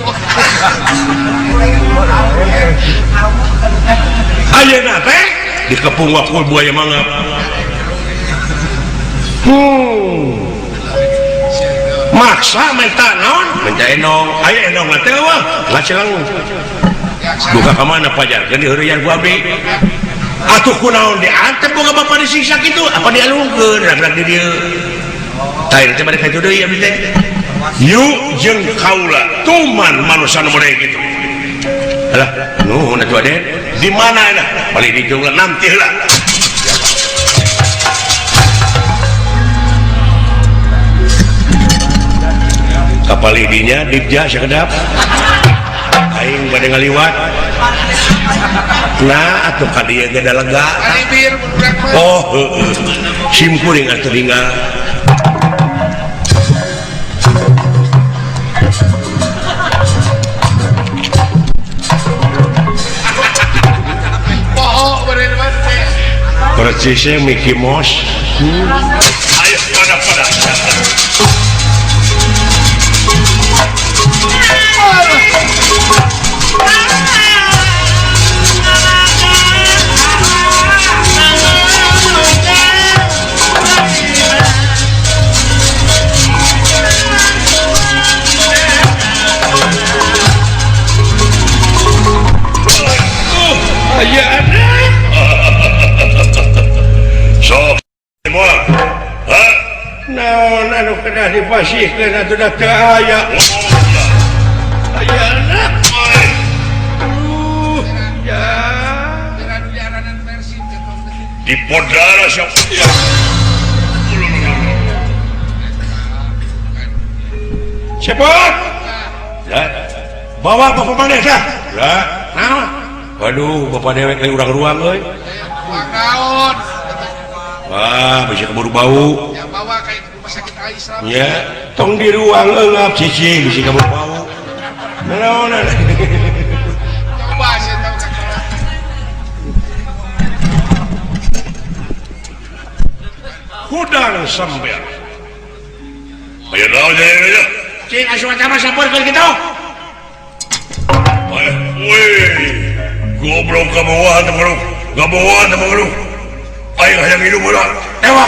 A: Ayeuna teh dikepung wakul buaya mangap. Maksa minta naon? Minta enong. Aya enong mah teh wah, ngacelang. Duka ka mana pajar? Geus diheureuyan ku abdi. Atuh kunaon diantep boga bapa disiksa kitu? Apa dialungkeun rag-rag di dieu? Tah teh bade ka ditu deui abdi teh. Yuk jeung kaula tuman manusa nu mere kitu. Alah, nuhun atuh Aden. Di mana dah? Balik di jumlah nanti heula. Kapal idinya dibja sakedap aing bade ngaliwat nah atuh ka dieu ge da lega oh heueuh sim kuring atuh tinggal
B: poho bener mah teh
A: persisnya Mickey Mouse.
C: Ayo pada-pada
A: naon anu kedah dipasihkeun atuh da teu aya. Ayana. Ya.
C: Di podara siapa?
A: Siapa? Ya. Bawa bapak maneh dah. Ya. Naon? Waduh, bapak dewek euy urang ruang euy.
B: Ruang naon?
A: Wah, bisa keburu bau.
B: Ya bawa ka rumah sakit Aisyah.
A: Ya, tong di ruang eungap cicing bisi keburu bau. Naon?
B: Coba saya tahu ka.
A: Hudang sampean.
C: Ayo naon ya.
A: Cing asup sama sampurkeun kitu.
C: Woi, goblok kabawahan teh goblok. Kabawahan teh goblok. Aing hayang hidup heula.
A: Ewa.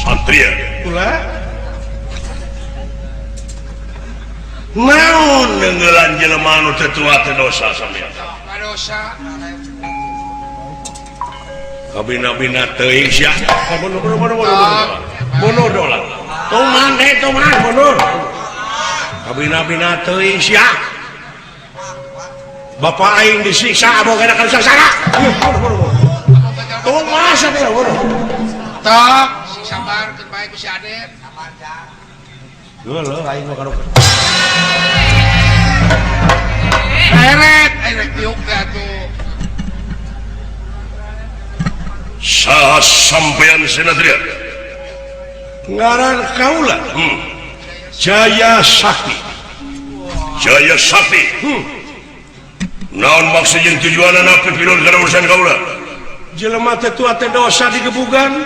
C: Satria.
A: Ulah. Naon
C: neungeulan jelema nu teu tua teh dosa sampean.
B: Dosa.
A: Kabina-bina teuing sia. Mundur dola. Tuman teh tuman mundur. Kabina-bina teuing sia. Bapak aing disiksa aboga kana sangsara. Tumas atuh mundur.
B: Tok, sing sabar keun bae ku si Aden.
A: Geuleuh aing mah kana.
B: Eret, aing rek tiuk teh atuh.
C: Saha sampean Senatria?
A: Ngaran kaula. Jaya Sakti.
C: Jaya Sakti. Naon maksud jeung tujuanana pipilun kana urusan kaula?
A: Jelema teh tua teh dosa digebugan.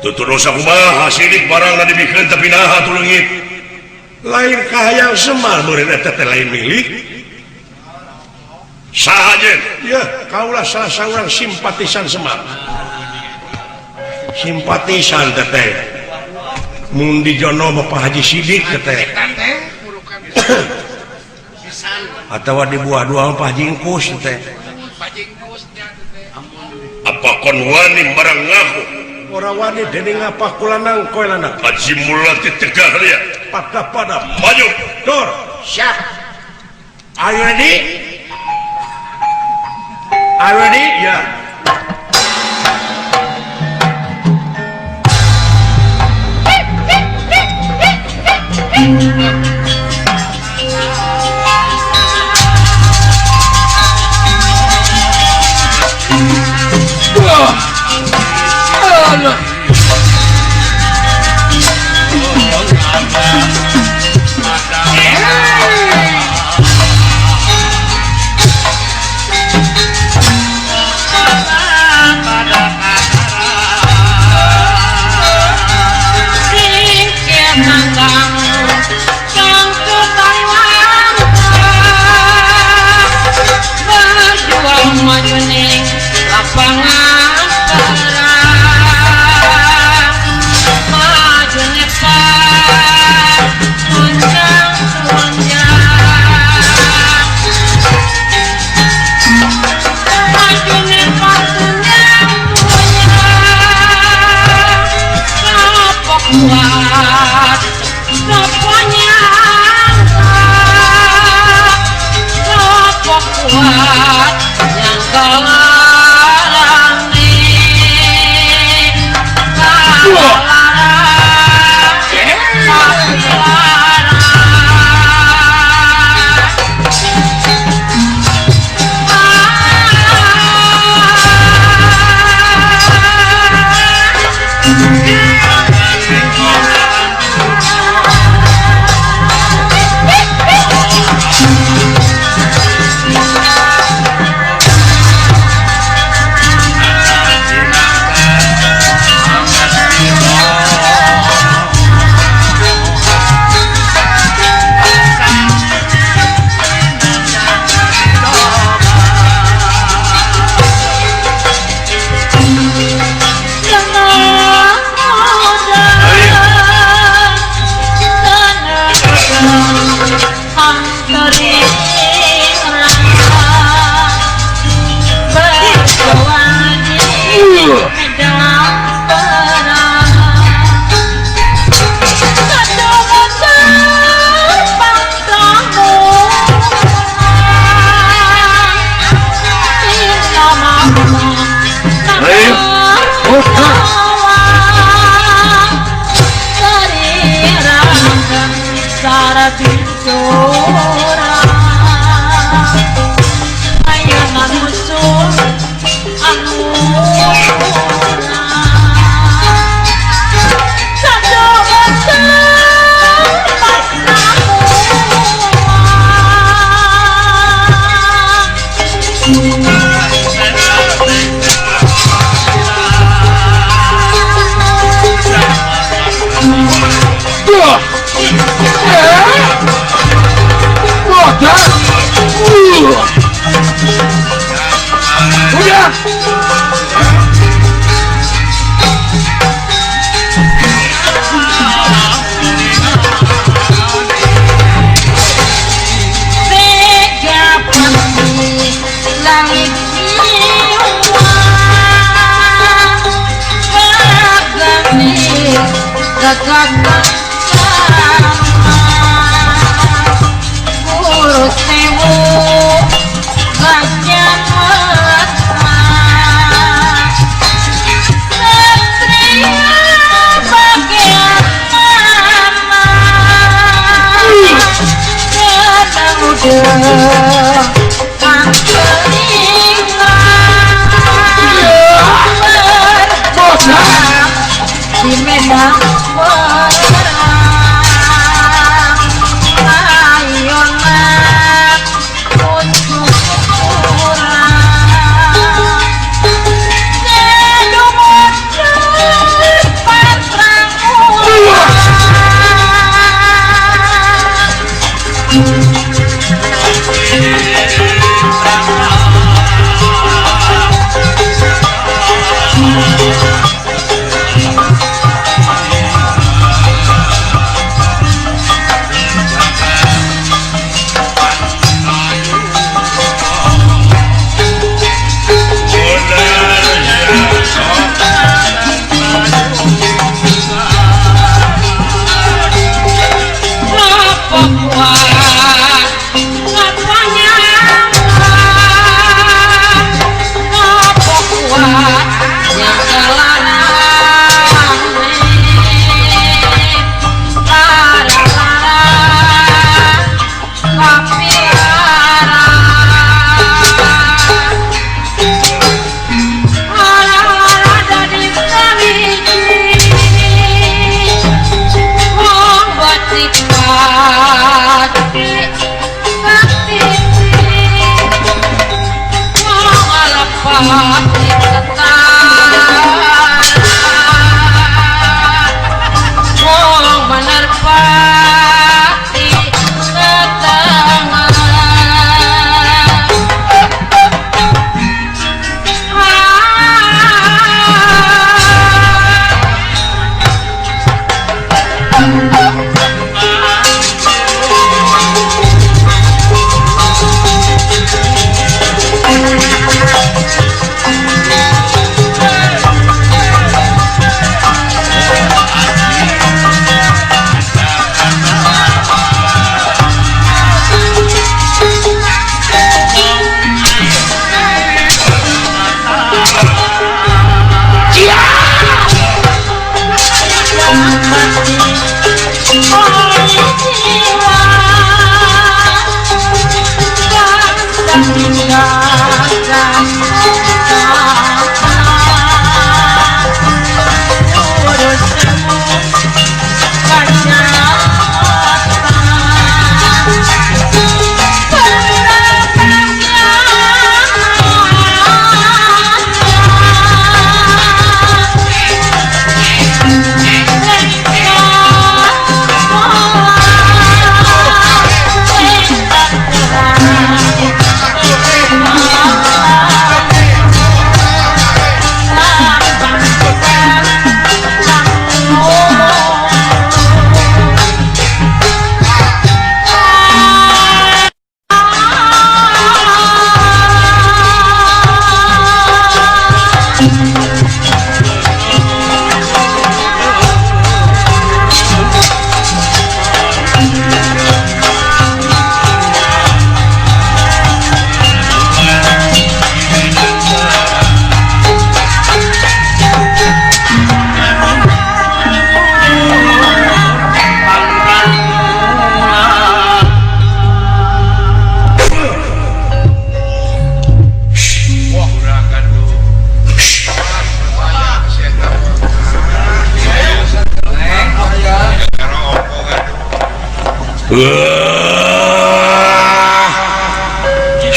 C: Tutur dosa kumaha sidik barangna dibikeun tapi naha atuh leungit.
A: Lain kahayang Semar meureun eta teh lain milik.
C: Saha jeung?
A: Ya, kaula salah saurang simpatisan Semar. Simpatisan teteh. Mun di jono Bapak Haji Sidik teteh. Atawa di buah dua Pak Haji Ingkus teteh.
C: Apa kon wani barang ngaku?
A: Ora wani dening apa kulanang koe lanang.
C: Haji Mulati tegah lia.
A: Pada-pada
C: maju.
A: Dor. Siap. Are you ready? Are you ready?
C: Ya.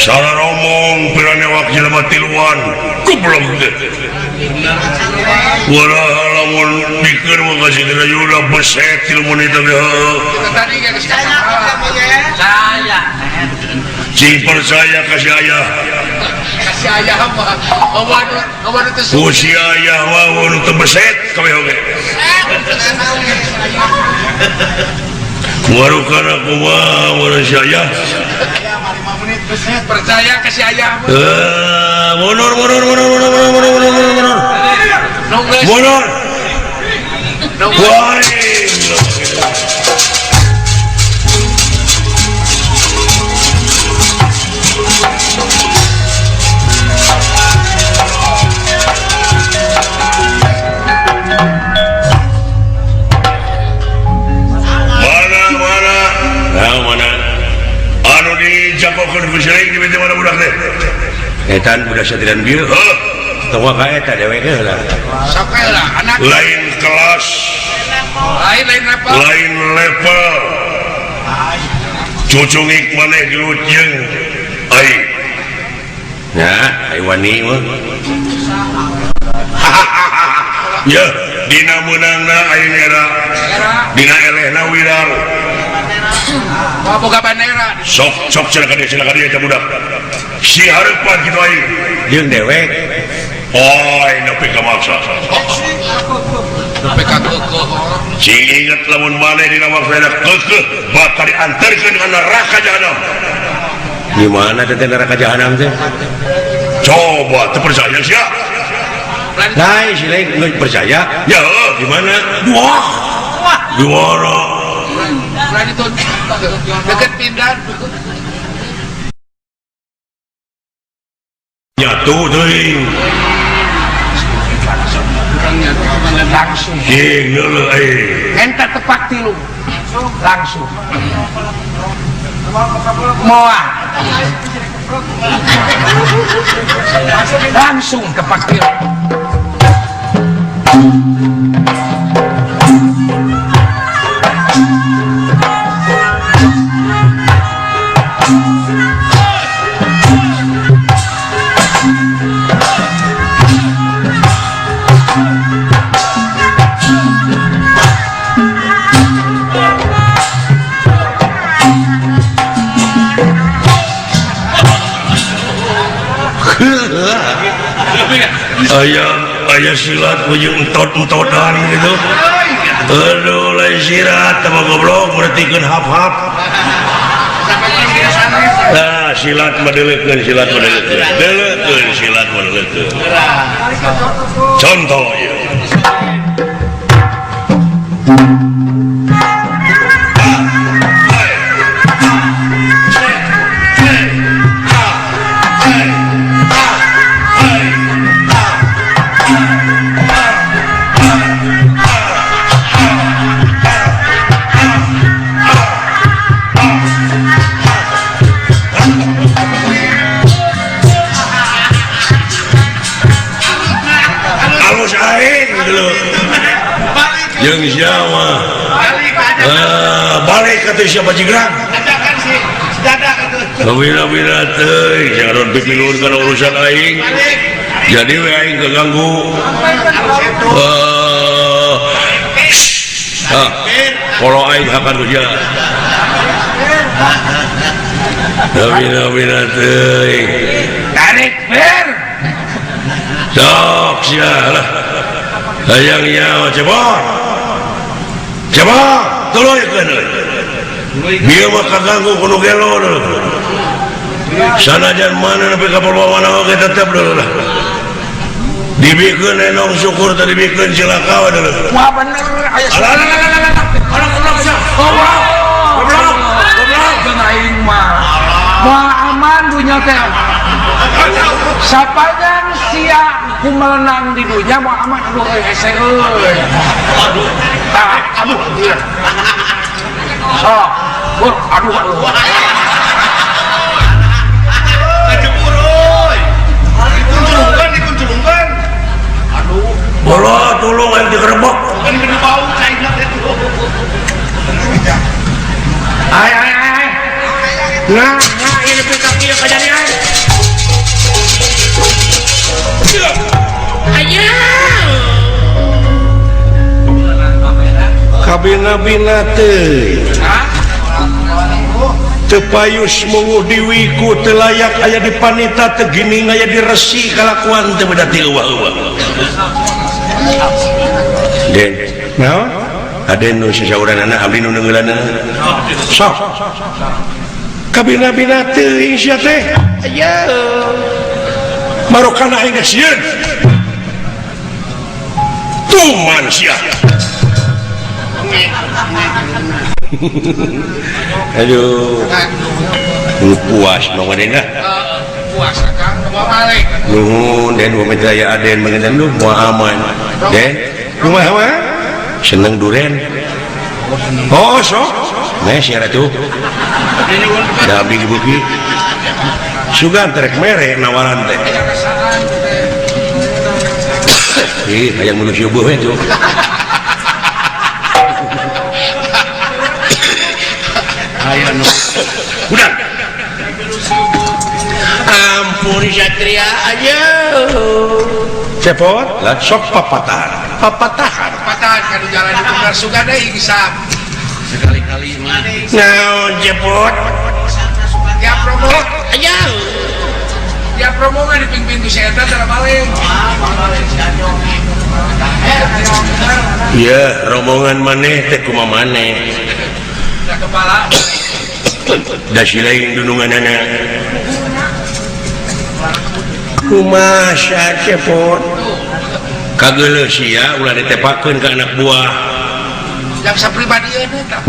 C: Salah ngomong pirane wak jelema tiluan goblok teh. Wala lamun mikir mah kasih kena yuda beset tilu menit teh.
B: Tadi geus saya.
C: Cing percaya ka si ayah.
B: Ka si ayah mah awan teu
C: ku si ayah mah nu teu beset kabeh oge. Warukana kumaha mun si ayah.
B: Percaya ke si ayah.
C: Mundur mundur mundur mundur mundur mundur mundur mundur. Mundur.
A: Etan budak satiran bieu. Tong ka eta dewek heula.
B: Sok heula anak.
C: Lain kelas.
B: Lain lain level.
C: Lain level. Cucungik maneh gelut jeung aing.
A: Nah, ai wani mah.
C: Ya, dina meunangna aing era. Dina elehna wirang.
B: Wah, boga bandera.
C: Sok sok cenah ka dieu eta budak. Si hareupan kitu aing.
A: Jeung dewek.
C: Oh, nepi ka maksa.
B: Nepi ka keukeuh.
C: Cing inget lamun maneh dina maksana keukeuh bakal diantarkeun ka neraka jahanam.
A: Di mana teh neraka jahanam teh?
C: Coba teu percaya sia.
A: Lain si lain geus percaya.
C: Ya,
A: di mana?
C: Wah. Di mana?
B: Lain itu deket pindah.
C: Jatuh teuing.
B: Langsung.
C: Cing deuleu euy.
B: Ente tepak tilu. Langsung. Moa. Langsung tepak tilu.
C: Aya aya silat ujung entot-entotan gitu. Aduh lain sirat sama goblok mertikeun hap-hap. Nah, silat mah deuleukeun, silat mah deuleukeun. Deuleukeun silat mah deuleukeun. Contoh ieu. Jeung siapa? Balik kata siapa jigrang? Bina-bina teuing, jangan pipilun kana urusan aing. Jadi we aing keganggu. Kalau aing hakan kerja. Bina-bina teuing.
B: Tarik ber.
C: Sok sia lah. Hayang nyawa cepot. Coba tuluy keun euy. Bieu mah kaganggu kudu gelo dulu. Sanajan mana nepi ka perbawana oge tetep dulu lah. Dibikeun enong syukur teh dibikeun cilaka we dulu.
B: Wah bener aya. Alah alah alah sia. Goblok. Goblok. Goblok jeung aing mah. Moal aman dunya teh. Sapanjang sia ku melenang di dunya moal aman aduh euy hese euy. Aduh. Aduh, sok, aduh, aduh.
D: Kajemur, dikunjulungkan, dikunjulungkan. Aduh.
C: Bola, tolong, ayo digerebek.
D: Kan gede bau, cainak itu.
A: Ay, ay, ay. Nah, nah, ini kaki kejadian. Ayo. Kabina-bina teh tepayus munguh diwiku telayak aya di panita tegining aya di resi kalakuan teu beda ti eueuh-eueuh. Den, naon? Aden nu sasauranana abdi nu neungeulanna. Sok. Kabina-bina teuing sia teh. Aya. Marokana aing geus sieun. Tuman sia. Aduh, puas mau aden lah.
B: Puas kang, mau balik.
A: Nuhun den, mau minta aden mengenai lu mau aman. Den, rumah apa? Seneng duren. Oh sok, nih siapa tuh? Dah beli buki. Sugan terek merek nawaran teh. Ih, hayang manusia buah itu. Udah. Ampun Satria aja. Cepot lah sok papatahan. Papatahan.
B: Papatahan kan jalan itu benar suka deui hisap.
D: Sekali-kali mah.
A: Naon cepot?
B: Ya promo
A: aja.
B: Ya promo mah dipimpin ku si eta tara balik.
A: Ya, rombongan maneh teh kumaha maneh.
B: Kepala
A: da si lain dununganana kumaha cepot kageuleuh sia ulah ditepakeun ka anak buah
B: yang sapribadieun eta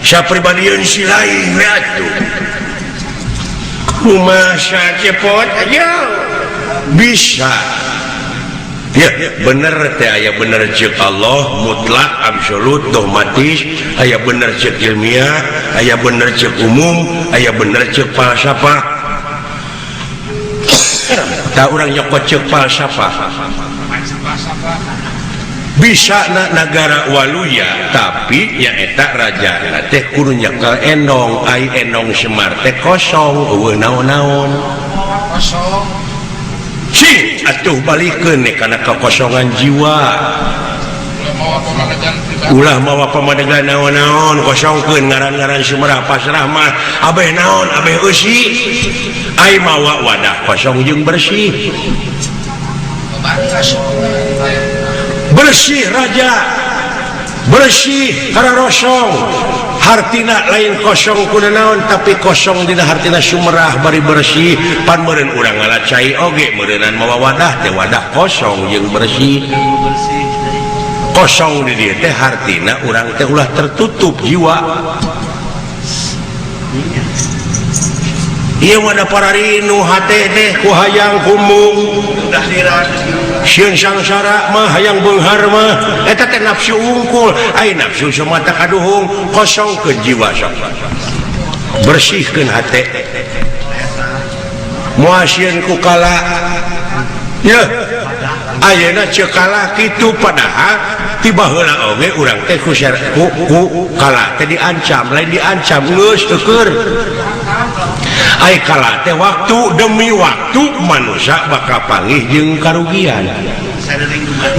A: sapribadieun si lain we atuh kumaha cepot aja bisa. Ya, bener teh aya bener ceuk Allah mutlak absolut dogmatis, aya bener ceuk ilmiah, aya bener ceuk umum, aya bener ceuk falsafah. Tah urang nyokot ceuk falsafah. Bisa na nagara waluya tapi nyaeta raja teh kudu nyekel endong, ai endong Semar teh kosong eueuh naon-naon.
B: Kosong.
A: Cing atuh balikeun kana kekosongan jiwa. Ulah mawa pamadegan naon-naon kosongkeun ngaran-ngaran Sumerah pasrah mah abeh naon abeh eusi. Ai mawa wadah kosong jeung bersih. Bersih raja, bersih kararosong. Hartina lain kosong kunaon tapi kosong dina hartina sumerah bari bersih. Pan meureun urang ngala cai oge meureunan mawa wadah teh wadah kosong jeung bersih. Kosong di dieu teh hartina urang teh ulah tertutup jiwa. Ieu mah da pararinu hate teh ku hayang kumbung. Sieun sangsara mah hayang beunghar mah eta teh nafsu unggul. Ai nafsu semata kaduhung kosongkeun jiwa sok. Bersihkeun hate. Moal sieun ku kala. Yeuh. Ayeuna ceuk kala kitu padahal ti baheula oge urang teh ku kala teh diancam, lain diancam geus teukeur. Ai kala teh waktu demi waktu manusia bakal panggih jeung karugian.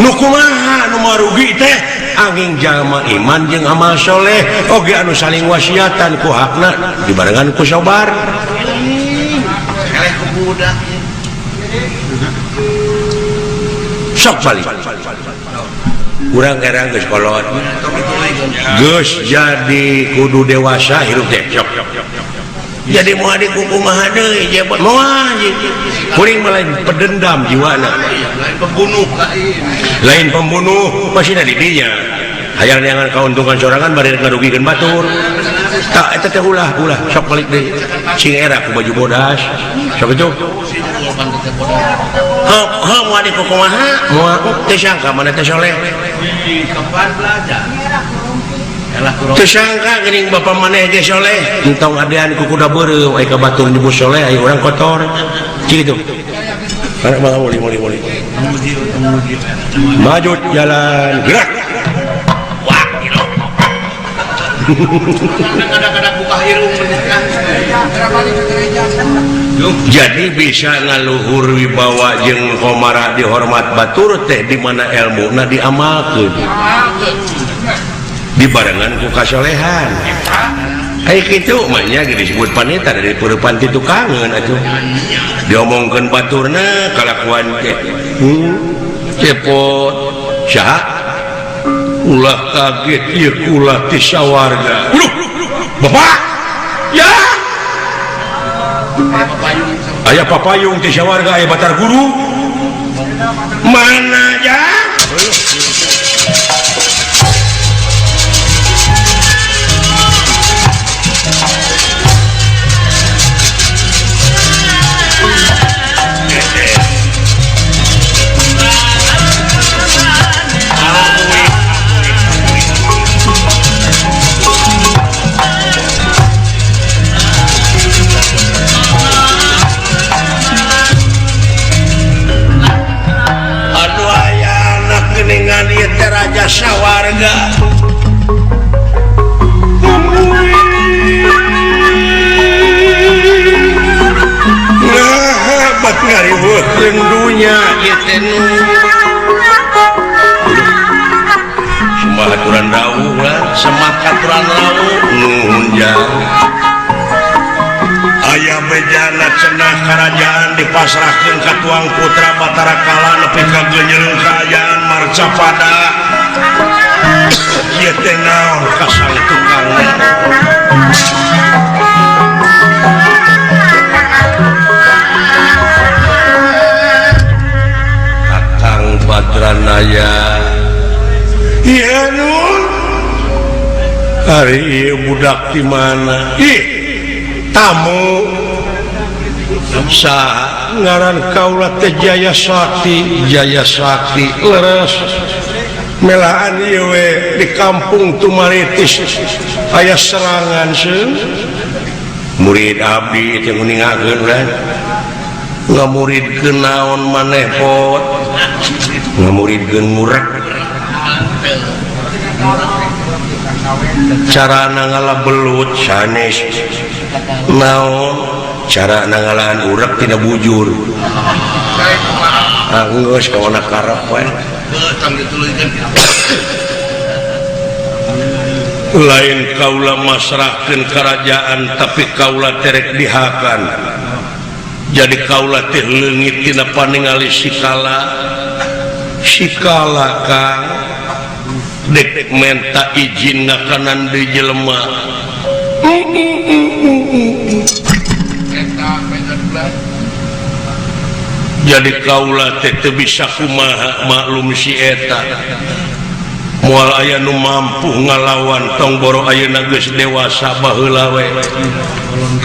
A: Nu kumaha nu marugi teh angin jalma iman jeung amal soleh oge anu saling wasiatan ku hakna dibarengan ku sabar. Sok balik. Urang era geus kolot. Geus jadi kudu dewasa hirup teh sok. Jadi moal dikukumaha deui jebot moal kuring mah lain pedendam jiwana,
D: lain pembunuh,
A: lain pembunuh masih di dinya hayang neangan kauntungan sorangan bari ngarugikeun batur tak eta teh ulah ulah sok balik deui sing era ku baju bodas sok itu heuh heuh moal dikukumaha moal teu sangka mana teh soleh
D: kapan belajar.
A: Tersangka geuning bapa maneh ge soleh entong adean ku kuda beureum aya ka batur nyebut soleh aya urang kotor kitu. Anak mah muli muli muli. Maju jalan gerak. Wah gila.
D: Kadang-kadang buka irung.
A: Jadi bisa ngaluhur wibawa jeung komara dihormat batur teh di mana ilmuna diamalkeun. Dibarengan ku kasolehan. Kayak kitu mah nya disebut panita dari peurepan ti tukangeun atuh. Diomongkeun baturna kalakuan teh. Cepot saha? Ulah kaget ieu kula ti sawarga. Bapak! Ya! Aya papayung ti sawarga aya Batar Guru. Mana ya? Raja sawarga nah bat ngariweukeun dunya ieu teh sembah aturan rawuh lah semak aturan rawuh nuhun jang aya bejana cenah karajaan dipasrahkeun ka tuang putra Batara Kala nepi ka geunyeung kaayaan Marcapada. Ieu teh naon kasang tukangna. Kakang Badranaya. Ieu nun. Ari ieu budak di mana? Ih, tamu. Saha ngaran kaula teh Jaya Sakti, Jaya Sakti leres. Melaan ieu we di kampung Tumaritis aya serangan seung. Murid abdi teh nguningakeun urang. Ngamuridkeun naon maneh pot? Ngamuridkeun murek. Carana ngala belut sanes. Naon? Cara nangalaan urek tidak bujur. Ah geus kawana karep we. Lain kaula masrahkeun kerajaan tapi kaula terek dihakan. Jadi kaula teh leungit tina paningali sikala. Sikala Kang dek menta izin ngakanan deui jelema. Jadi kaula teh teu bisa kumaha maklum si eta. Moal aya nu mampu ngalawan tong boro ayeuna geus dewasa baheula we.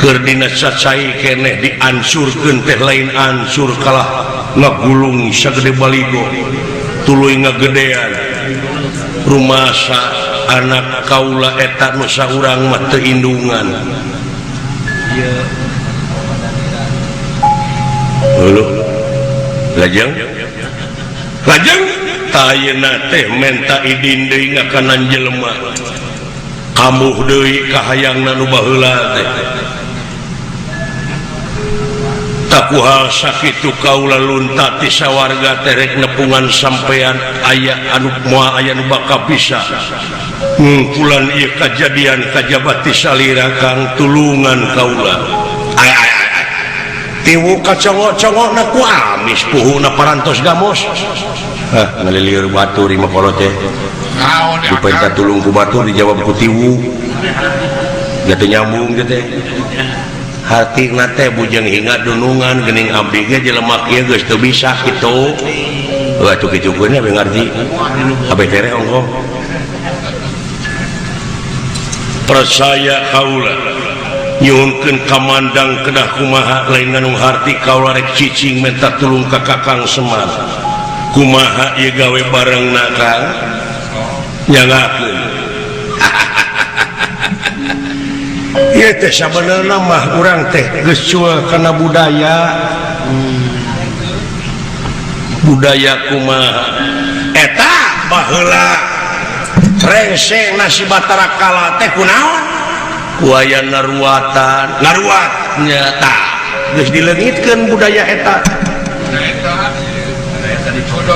A: Keur dina cacai keneh diansurkeun teh lain ansur kalah ngagulung sagede baligo tuluy ngagedean. Rumasa anak kaula eta nu saurang mah teu indungan. Heuh. Lajeng lajeng ayeuna teh menta idin deui ngakanan jelema kamuh deui kahayangna nu baheula teh takuhal sakitu kaula lunta ti sawarga teh rek nepungan sampean aya anu moal aya nu bakal bisa ngungkulan ieu kajadian kajabati salira Kang tulungan kaula. Ay ay ay tiwu kacongok-congokna ku amis puhuna parantos gamos. Ah, ngalilieur batur imah kolot teh. Dipenta tulung ku batur dijawab ku tiwu. Teu nyambung teh. Hartina teh bujeng hingga dunungan geuning abdi ge jelema kieu geus teu bisa kitu. Heuh atuh kitu keun we ngarti. Kabeh tereh ongkoh. Percaya kaula nyuhunkeun kamandang kedah kumaha lain nganu harti kaula rek cicing menta tulung ka Kakang Semar. Kumaha ieu gawe barengna Kang? Nyangakeun. Ieu teh sabenerna mah urang teh geus cuel kana budaya. Budaya kumaha? Eta baheula rengseng nasi Batara Kala teh kunaon? Ku aya naruatan, naruat nya tah geus dileungitkeun budaya eta.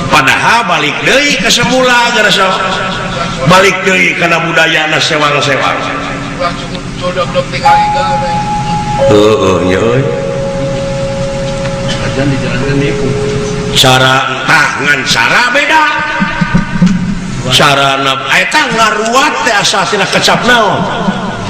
A: Padahal balik deui ke semula geus balik deui kana budayana sewang-sewang. Heeh nya euy. Cara entah ngan cara beda. Cara eta ngaruat teh asal tina kecap naon?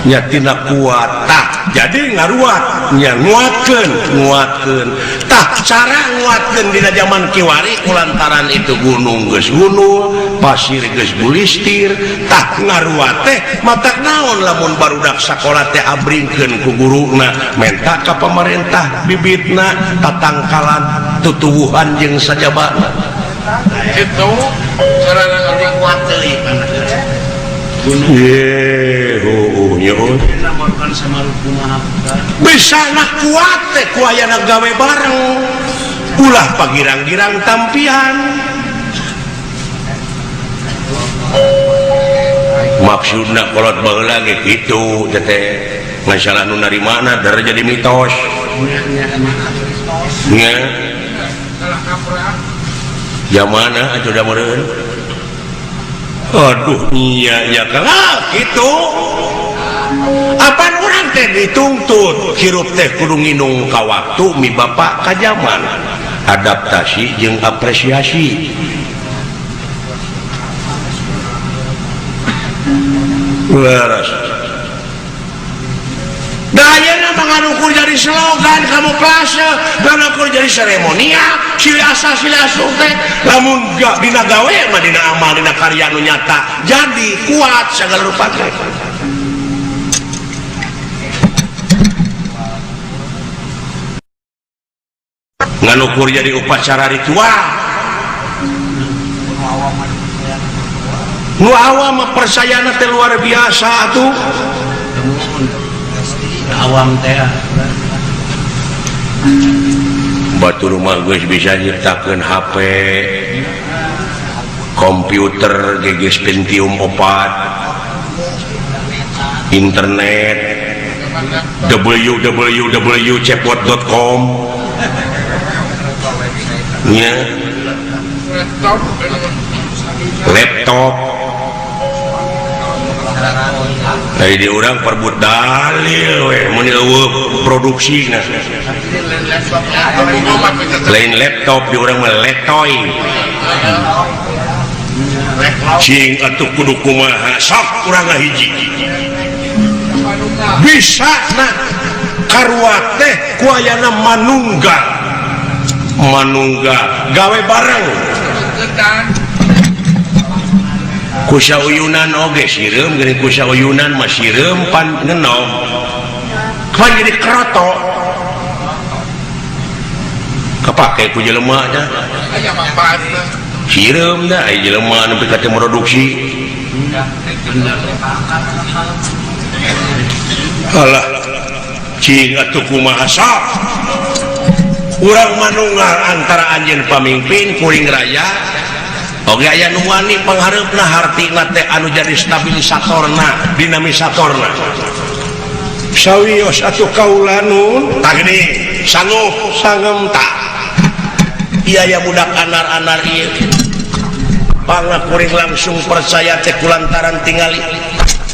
A: Nya tina kuat tah jadi ngaruat nya nguatkeun nguatkeun tah cara nguatkeun dina zaman kiwari kulantaran itu gunung geus gunung pasir geus bulistir tah ngaruat teh matak naon lamun barudak sakola teh abringkeun ku guruna menta ka pamarentah bibitna tatangkalan tutuwuhan jeung sajabana
D: kitu cara ngaruat teuing.
A: Bisa nak kuat teh ku ayana gawe bareng ulah pagirang-girang tampian maksudna kolot baheula ge kitu teh masalah nu narimana dar jadi mitos nya jamana atuh da meureun. Aduh iya ya kalah gitu apaan orang teh dituntut hirup teh kudu nginung ka waktu mi bapak ka zaman adaptasi jeung apresiasi. Leres. Dayana manganukur jadi slogan kamuflase, nganukur jadi seremonial, silih asah silih asuh teh lamun gak dina gawe mah dina amal dina karya nu nyata jadi kuat segala rupa teh. Nganukur jadi upacara ritual. Nu awam mah percayana teh luar biasa atuh.
D: Awam teh
A: batur mah geus bisa nyiptakeun HP, komputer geus Pentium 4, internet www.cepot.com nya laptop. Tadi di orang perbut dalil we mun eueuh produksina. Lain laptop di urang mah letoy. Cing atuh kudu kumaha sok urang ngahiji. Bisa na karua teh ku ayana manunggal. Manunggal gawe bareng. Kusa uyunan oge sireum geuning kusa uyunan mah sireum pan ngenog. Pan jadi keroto. Kapake ku jelema nya. Sireum dah ai jelema nepi ka teu produksi. Alah cing atuh kumaha sok. Urang manunggal antara anjeun pamimpin kuring raya. Oge aya nu wani panghareupna hartina teh anu jadi stabilisatorna, dinamisatorna. Sawios atuh kaula nun tah geuning sanggup sangem tak. Ieu aya budak anar-anar ieu. Pangna kuring langsung percaya teh kulantaran tingali.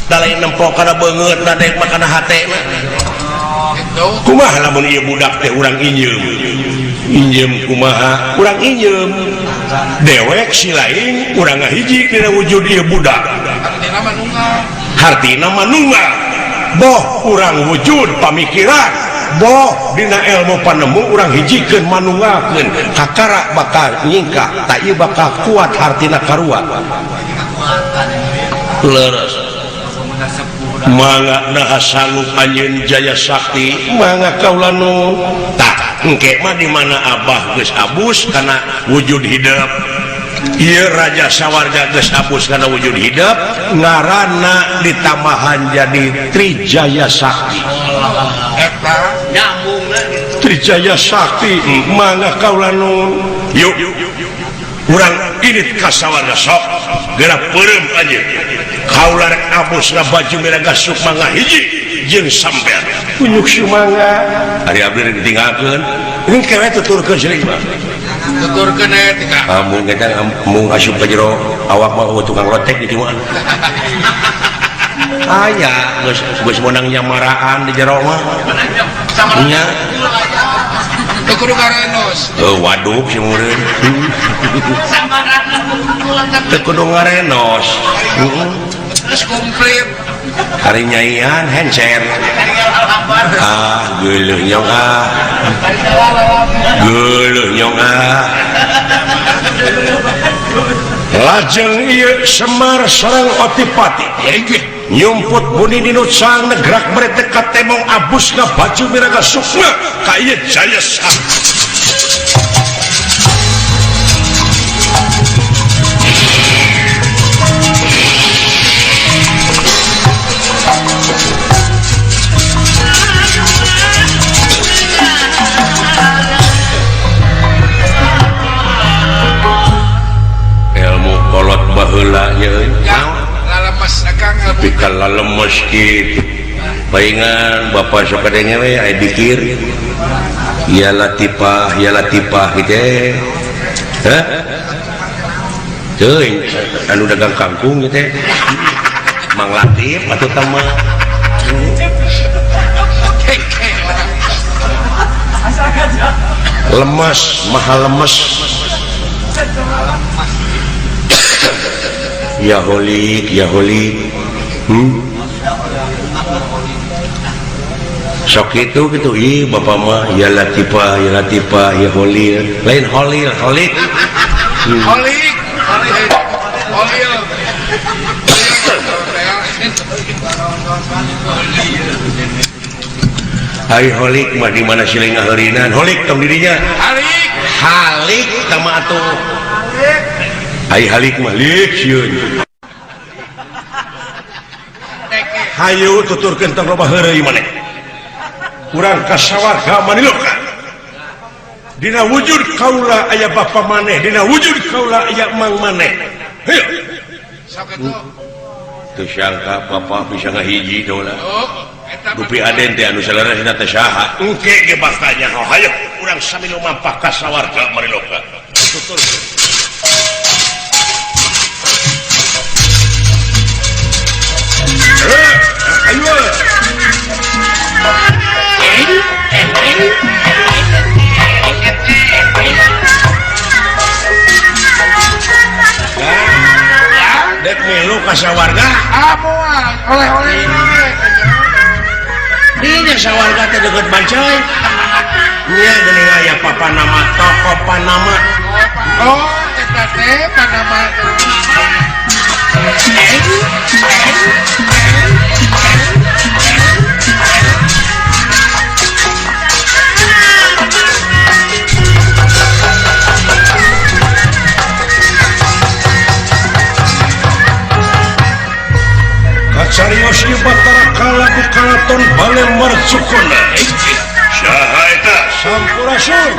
A: Da lain nempo kana beungeut da daek mah kana hatena. Kumaha lamun ieu budak teh urang injeum. Injeum kumaha? Urang injeum. Dewek si lain urang ngahiji dina wujud ieu budak. Hartina manunggal. Boh urang wujud pamikiran, boh dina ilmu panemu urang hijikeun manunggalkeun. Kakara bakal nyingkah, tak ieu bakal kuat hartina karua. Leres. Mangga naha sanggup anjeun Jaya Sakti, mangga kaula nu. Tah engke mah di mana abah geus abus kana wujud hidup. Ieu raja sawarga geus abus kana wujud hidup, ngaranna ditambahan jadi Trijaya Sakti.
D: Eta nyambungna gitu.
A: Trijaya Sakti mangga kaula nu. Yuk urang init ka sawarga sok geura peureum anjeun. Kaula rek abus ngabaju miraga sukma ngahiji jeung sampean. Kunyuk sumangga. Ari abdi rek ditinggalkeun. Engke we tuturkeun siling mah.
D: Tuturkeun we tinggal.
A: Amun eta mung asup ka jero awak mah tukang lotek di mah. Aya geus geus meunang nyamaraan di jero mah. Nya.
D: Teu kudu ngarenos.
A: Heuh waduk si mureun. Teu kudu ngarenos. Heeh.
D: Terus komplit.
A: Hari nyaian hencer. Ah, geuleuh nyong ah. Geuleuh nyong ah. Lajeng ieu Semar sareng Otipati. Nyumput buni dinu cang negrak merete ka temong abus ngabaju miraga sukma ka ieu Jaya Sakti. Kolot baheula nya euy.
D: Lalemes akang
A: tapi kalalemes kitu. Paingan bapak sok kadenge we aya dikir. Ya latifah, ya latifah kitu. Hah? Teuing anu dagang kangkung ieu teh. Mang Latif atuh teh mah. Lemes, maha lemes. Ya holik, ya holik. Sok itu gitu, ih bapak mah ya latifah, ya latifah, ya holil. Lain holil, holik.
D: Holik, holik, holil.
A: Ai holik mah di mana silih ngaheurinan? Holik tong dirinya.
D: Halik.
A: Halik tama atuh. Ai halik mah lik sieun. Hayu tuturkeun tong loba heureuy maneh. Urang ka sawarga maniloka. Dina wujud kaula aya bapa maneh, dina wujud kaula aya mang maneh. Hayu.
D: Sok atuh.
A: Teu sangka bapa bisa ngahiji dola. Dupi aden teh anu saleresna teh saha? Engke ge bakal nyaho. Hayu urang sami lumampah ka sawarga maniloka. Tuturkeun. Ayo. Milu ka sawarga.
D: Ah moal oleh-oleh.
A: Dinya sawarga teh deukeut Banceuy. Nya geuning aya papanama toko Panama.
D: Oh, eta teh Panama.
C: Kacarios ieu Batara Kala di Karaton Bale Marcukona. Saha eta? Sampurasun.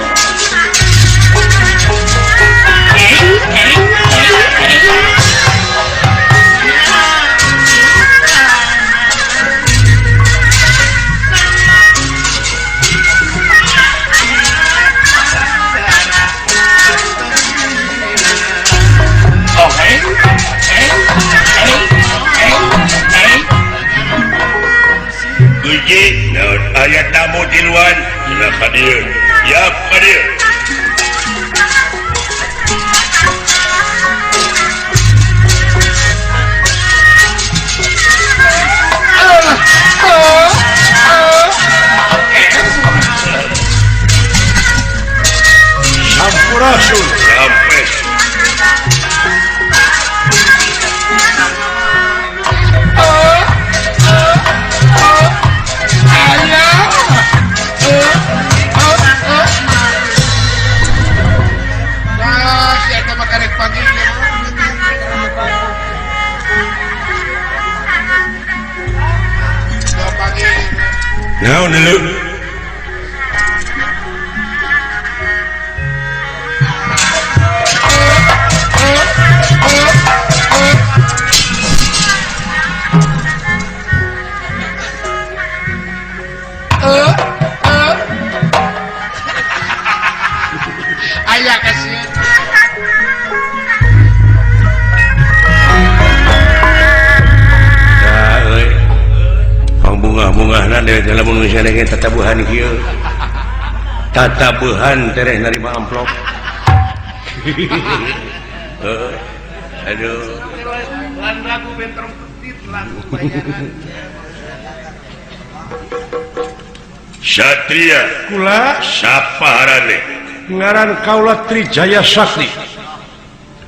C: Guji, naon aya tamu di luar, cenah ka dieu. Yap ka dieu. Sampurasun. Rampes. Naon deuleu?
D: Aya kasih.
A: Bunga-bungahna dewe teh lamun geus ngadenge tatabuhan kieu. Tatabuhan tereh narima amplop. Aduh.
D: Lan lagu bentrong ketit lagu bayaran.
C: Satria
A: kula
C: sapa harane?
A: Ngaran kaula Trijaya Sakti.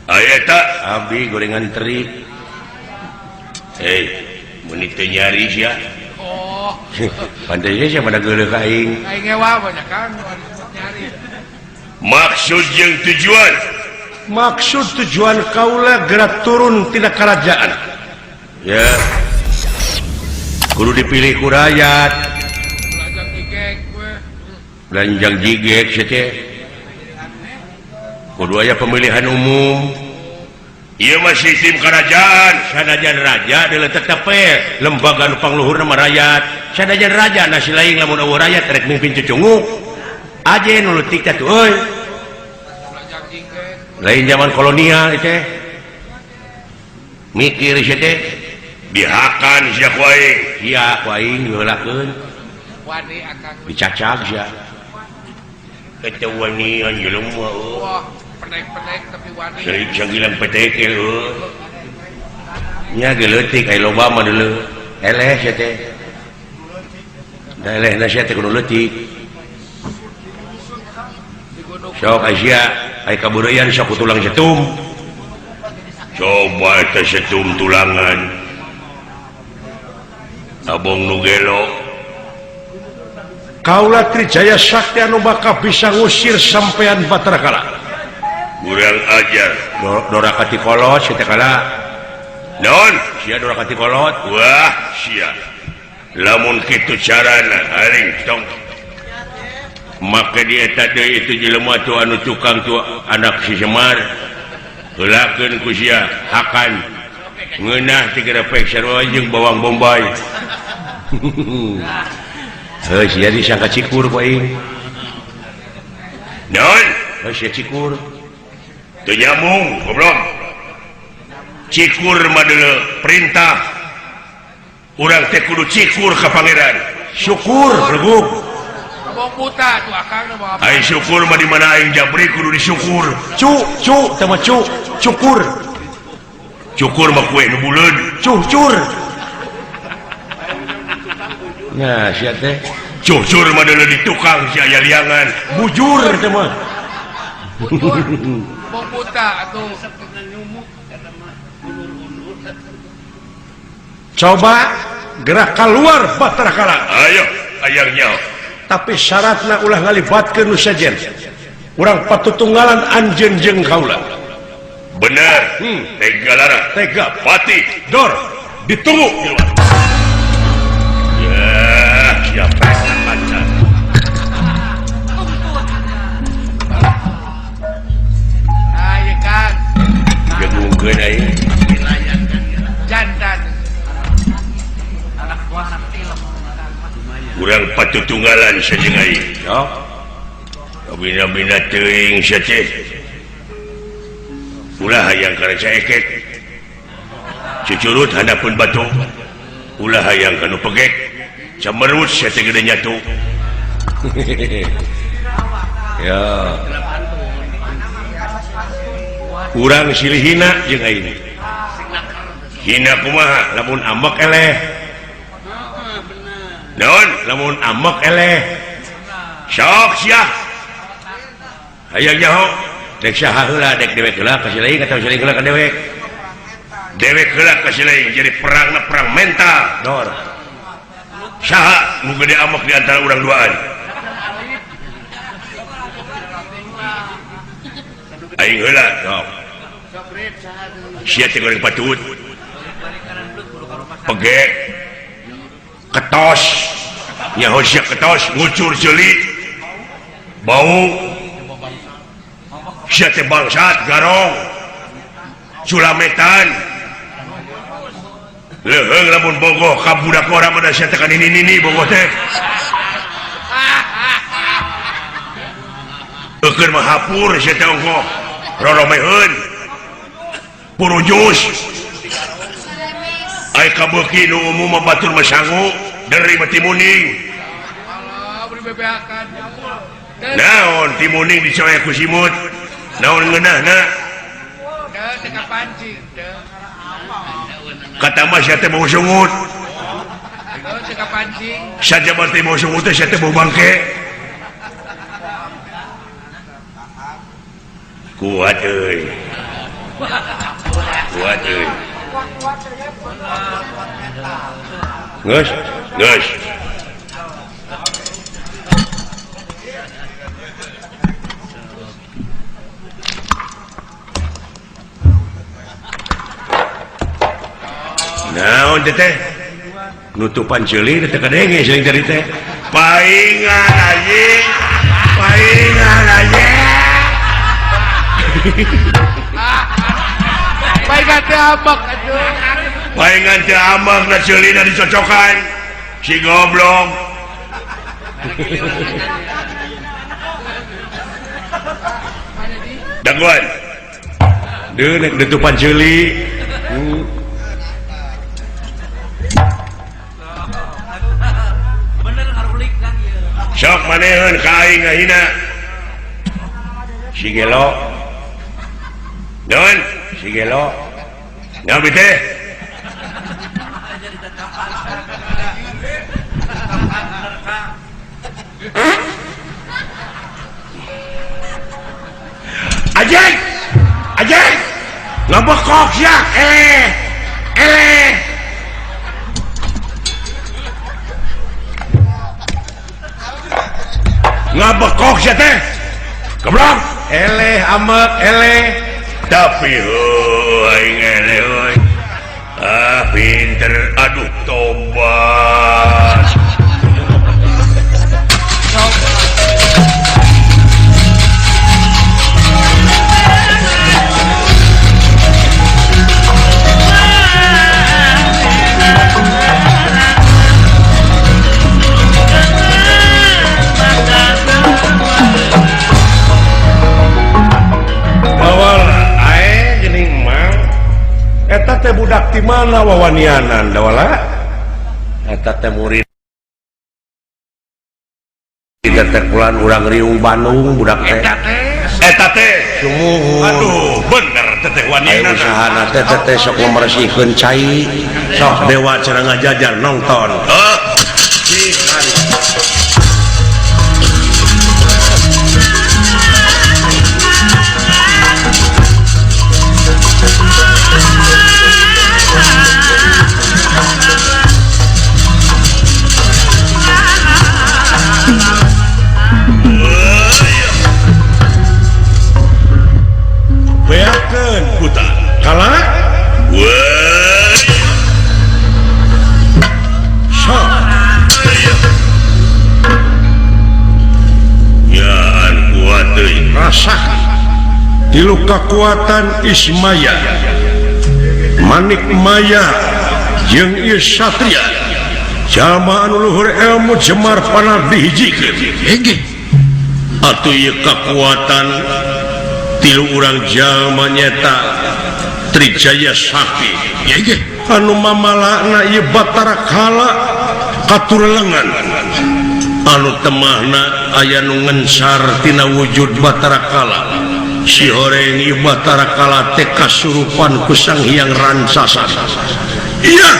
C: Aya eta
A: abdi gorengan teri.
C: Hei, mun teu nyari sia.
D: Oh.
A: Pantasnya siapa pada geuleuh ka aing.
D: Aing ngewa banyak kan nyari.
C: Maksud jeung tujuan?
A: Maksud tujuan kaula geura turun tina kerajaan. Ya. Kudu dipilih ku rakyat.
D: Lanjang jigek we.
A: Lanjang jigek sia teh. Kudu aya pemilihan umum.
C: Ieu mah sistem kerajaan.
A: Sanajan raja diletek tepe lembaga nu pangluhurna mah rakyat. Sanajan raja nasi lain lamun eueuh rakyat rek mimpin cucunguk. Aje nu leutik teh euy. Lain zaman kolonial teh. Mikir sia teh
C: dihakan sia ku aing.
A: Sia ku aing diheulakeun.
D: Wani akang.
A: Dicacag sia. Eta wanian jelema euy.
D: Wah. Penek-penek tapi wani.
A: Sering sanggilang PTK euy. Nya ge leutik aya loba mah deuleu. Eleh sia teh. Da elehna sia teh kudu leutik. Sok aya aya kabeureuyan sok ku tulang setum.
C: Coba eta setum tulangan. Abong nu gelo.
A: Kaula Trijaya Sakti anu bakal bisa ngusir sampean Batara Kala.
C: Kurang ajar.
A: Dora katikolot sia teh kala.
C: Naon?
A: Sia dora katikolot.
C: Wah, sia. Lamun kitu carana haring tong.
A: Make di eta deui itu jelema tuh anu tukang tuh anak si Semar. Heulakeun ku sia hakan. Ngeunah ti gerepek sarua jeung bawang bombay. Heuh sia disangka cikur ku aing.
C: Naon?
A: Heuh sia cikur.
C: Teu nyambung, goblok. Cikur mah deuleu perintah. Urang teh kudu cikur ka pangeran.
A: Syukur leguk.
D: Abong buta tuh akang mah.
C: Ai syukur mah di mana aing jabri kudu disyukur.
A: Cu cu teh mah cu, cukur.
C: Cukur mah kue nu buleud.
A: Cucur. Nah, sia teh.
C: Cucur mah deuleu di tukang si aya liangan.
A: Bujur teh mah.
B: Bujur. Bong buta atuh.
A: Coba gerak keluar Batara Kala.
C: Ayo, hayang nyaho.
A: Tapi syaratna ulah ngalibatkeun nu sejen. Urang patutunggalan anjeun jeung kaula.
C: Bener. Tega lara.
A: Tega.
C: Pati.
A: Dor.
C: Ditunggu di luar. Ya, siapa kaca.
B: Ayo Kang.
C: Jagungkeun aing.
B: Jantan.
C: Urang patutunggalan sajeng aing.
A: Ya.
C: Bina-bina teuing sia teh. Ulah hayang kana caekek. Cucurut handapeun batu. Ulah hayang kanu pegek. Camerut sia teh gede nyatu.
A: Ya. Urang silih hina jeung aing.
C: Hina kumaha?
A: Lamun ambek eleh.
C: Naon?
A: Lamun ambek eleh.
C: Sok sia. Hayang nyaho.
A: Dek saha heula, dek dewek heula ka si lain atawa si lain heula ka dewek.
C: Dewek heula ka si lain jadi perangna perang mental.
A: Dor.
C: Saha nu gede amok di antara urang duaan? Aing heula.
A: Sok.
C: Sia teh goreng patut. Pegek. Ketos. Nyaho sia ketos ngucur ceuli. Bau. Sia teh bangsat garong. Culametan. Leuheung lamun bogoh ka budak orang mah sia teh ka nini-nini bogoh teh. Eukeun mah hapur sia teh ongkoh. Roromeheun. Purujus. Ai kabeuki nu umum mah batur mah sangu deui mah timuning.
B: Allah beri bebeakan.
C: Naon timuning dicoe ku simut. Naon ngeunahna?
B: Teu teu kapancing teu.
C: Kata mah sia teh bau sungut.
B: Teu teu kapancing.
C: Saja mah teh bau sungut teh sia teh bau bangke. Kuat euy. Kuat euy.
A: Geus,
C: geus.
A: Naon teh teh? Nutupan ceuli teh kadenge seuing tadi teh.
C: Paingan anjing. Paingan anjing.
B: Paingan teh ambek atuh.
C: Paingan teh ambek na ceulina dicocokan. Si goblok. Daguan.
A: Deui nek nutupan ceuli.
C: Sok maneheun ka aing ngahina.
A: Si gelo.
C: Naon?
A: Si gelo.
C: Naon teh? Ajeng! Ajeng!
A: Ngabekok sia. Eleh.
C: Ngabekok sia teh. Goblok.
A: Eleh amek eleh.
C: Tapi heuh aing eleh euy. Ah pinter aduh tobat.
A: Eta teh budak di mana wawanianan dawala? Eta teh murid teh kulan urang Riung Bandung budak teh.
B: Eta teh
C: Eta teh
A: sumuhun.
C: Aduh, bener teteh wanina.
A: Ayo usahana teh teteh sok meresihkeun cai. Sok dewa cenah ngajajar nonton.
C: Heuh.
A: Tilu kekuatan Ismaya, Manik Maya, jeung ieu Satria, jalma anu luhur ilmu jemar panah dihijikeun. Atuh ieu kekuatan tilu urang jalma nyeta Trijaya Sakti. Anu mamalakna ieu Batara Kala katurlengan. Anu temahna aya nu ngensar tina wujud Batara Kala. Si horeng ieu Batara Kala teh kasurupan ku Sang Hyang Rancasa. Iya.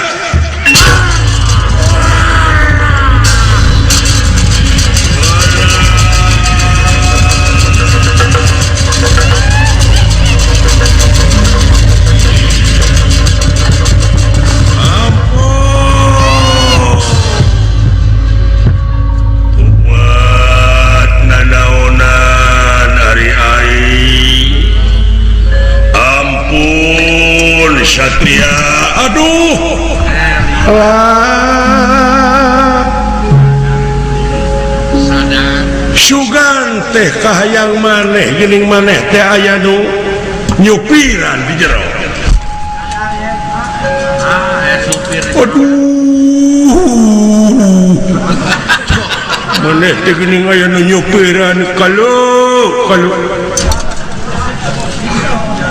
C: Satria, aduh,
A: sugan teh kahayang maneh geuning maneh teh aya nu nyupiran di jero. Aduh, maneh teh geuning aya nu nyupiran kalau kalau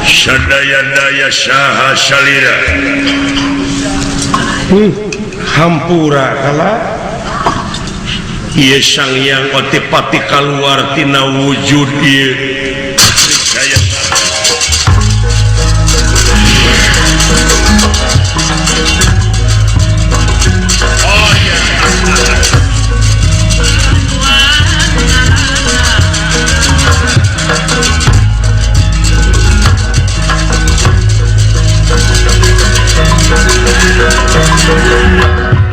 C: sadaya-daya saha salira.
A: Hampura kala ieu Sang Hyang Otipati kaluar tina wujud ieu Trijaya.
C: Oh iya.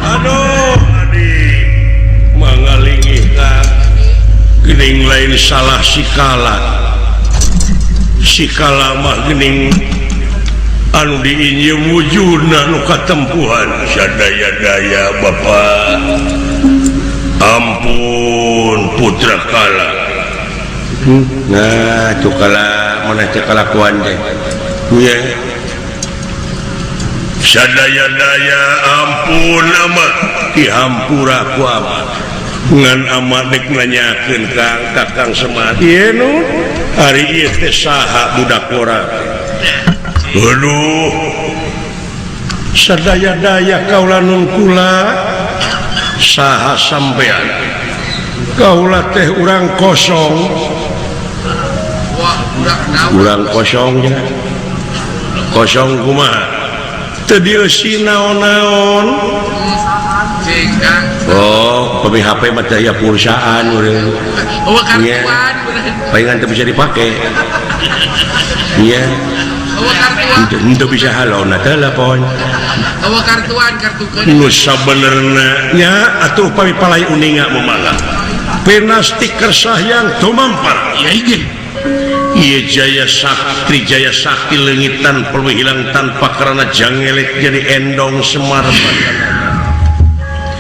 A: Aduh, adik mangalingih ka geuning lain salah sikala. Sikala mah geuning anu diinjeum wujudna nu katempuhan.
C: Sadaya-daya Bapak, ampun putra Kala.
A: Nah, tu kala mana teh kalakuan teh. Ieu
C: sadaya-daya ampun amat
A: dihampura ku amat ngan amat dek nanyakeun Kang Kakang Semar. Ieu nu ari ieu teh saha budak urang?
C: Aduh,
A: sadaya-daya kaula nun kula saha sampean? Kaula teh urang kosong. Urang kosongnya. Kosong kumaha? Teu dieusi naon-naon. Oh, pemi HP mah teh aya pulsaan urang.
B: Oh, kartuan.
A: Palingan teu bisa dipake. Iya. Untuk bisa halo na telepon.
B: Oh, kartuan kartukeun.
A: Nu sabenerna nya atuh pami palai uninga mamalah. Pena stiker Sahyang tumampar.
B: Ya ieu.
A: Ieu Jaya Sakti, Jaya Sakti leungitan perlu hilang tanpa karena jangelek jadi endong Semar.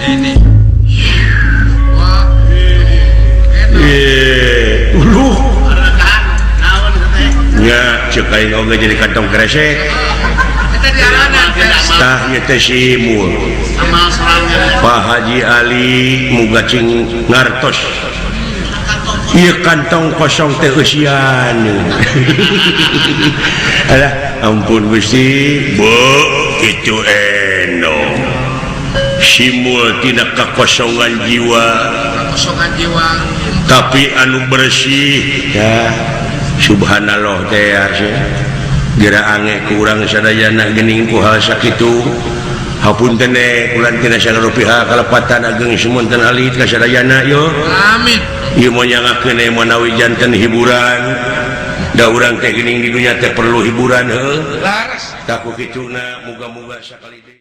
B: Ini. Wah.
A: Uluh. Nya ceuk aing oge jadi kantong kresek. Tah ieu teh si Imul. Pak Haji Ali muga cing ngartos. Ieu kantong kosong teh eusian. Alah, ampun Gusti.
C: Bu, itu endong.
A: Simul tina kakosongan jiwa.
B: Kakosongan jiwa.
A: Tapi anu bersih. Ya. Subhanallah teh sia. Geura ange ku urang sadayana geuning ku hal sakitu. Hapunten kula tina sagala pihak kalepatan ageng semonten alit ka sadayana yo.
B: Amin.
A: Ieu mah nyangakeun manawi janten hiburan. Da urang teh geuning di dunya teh perlu hiburan heuh.
B: Laras.
A: Taku kituna muga-muga sakali deui.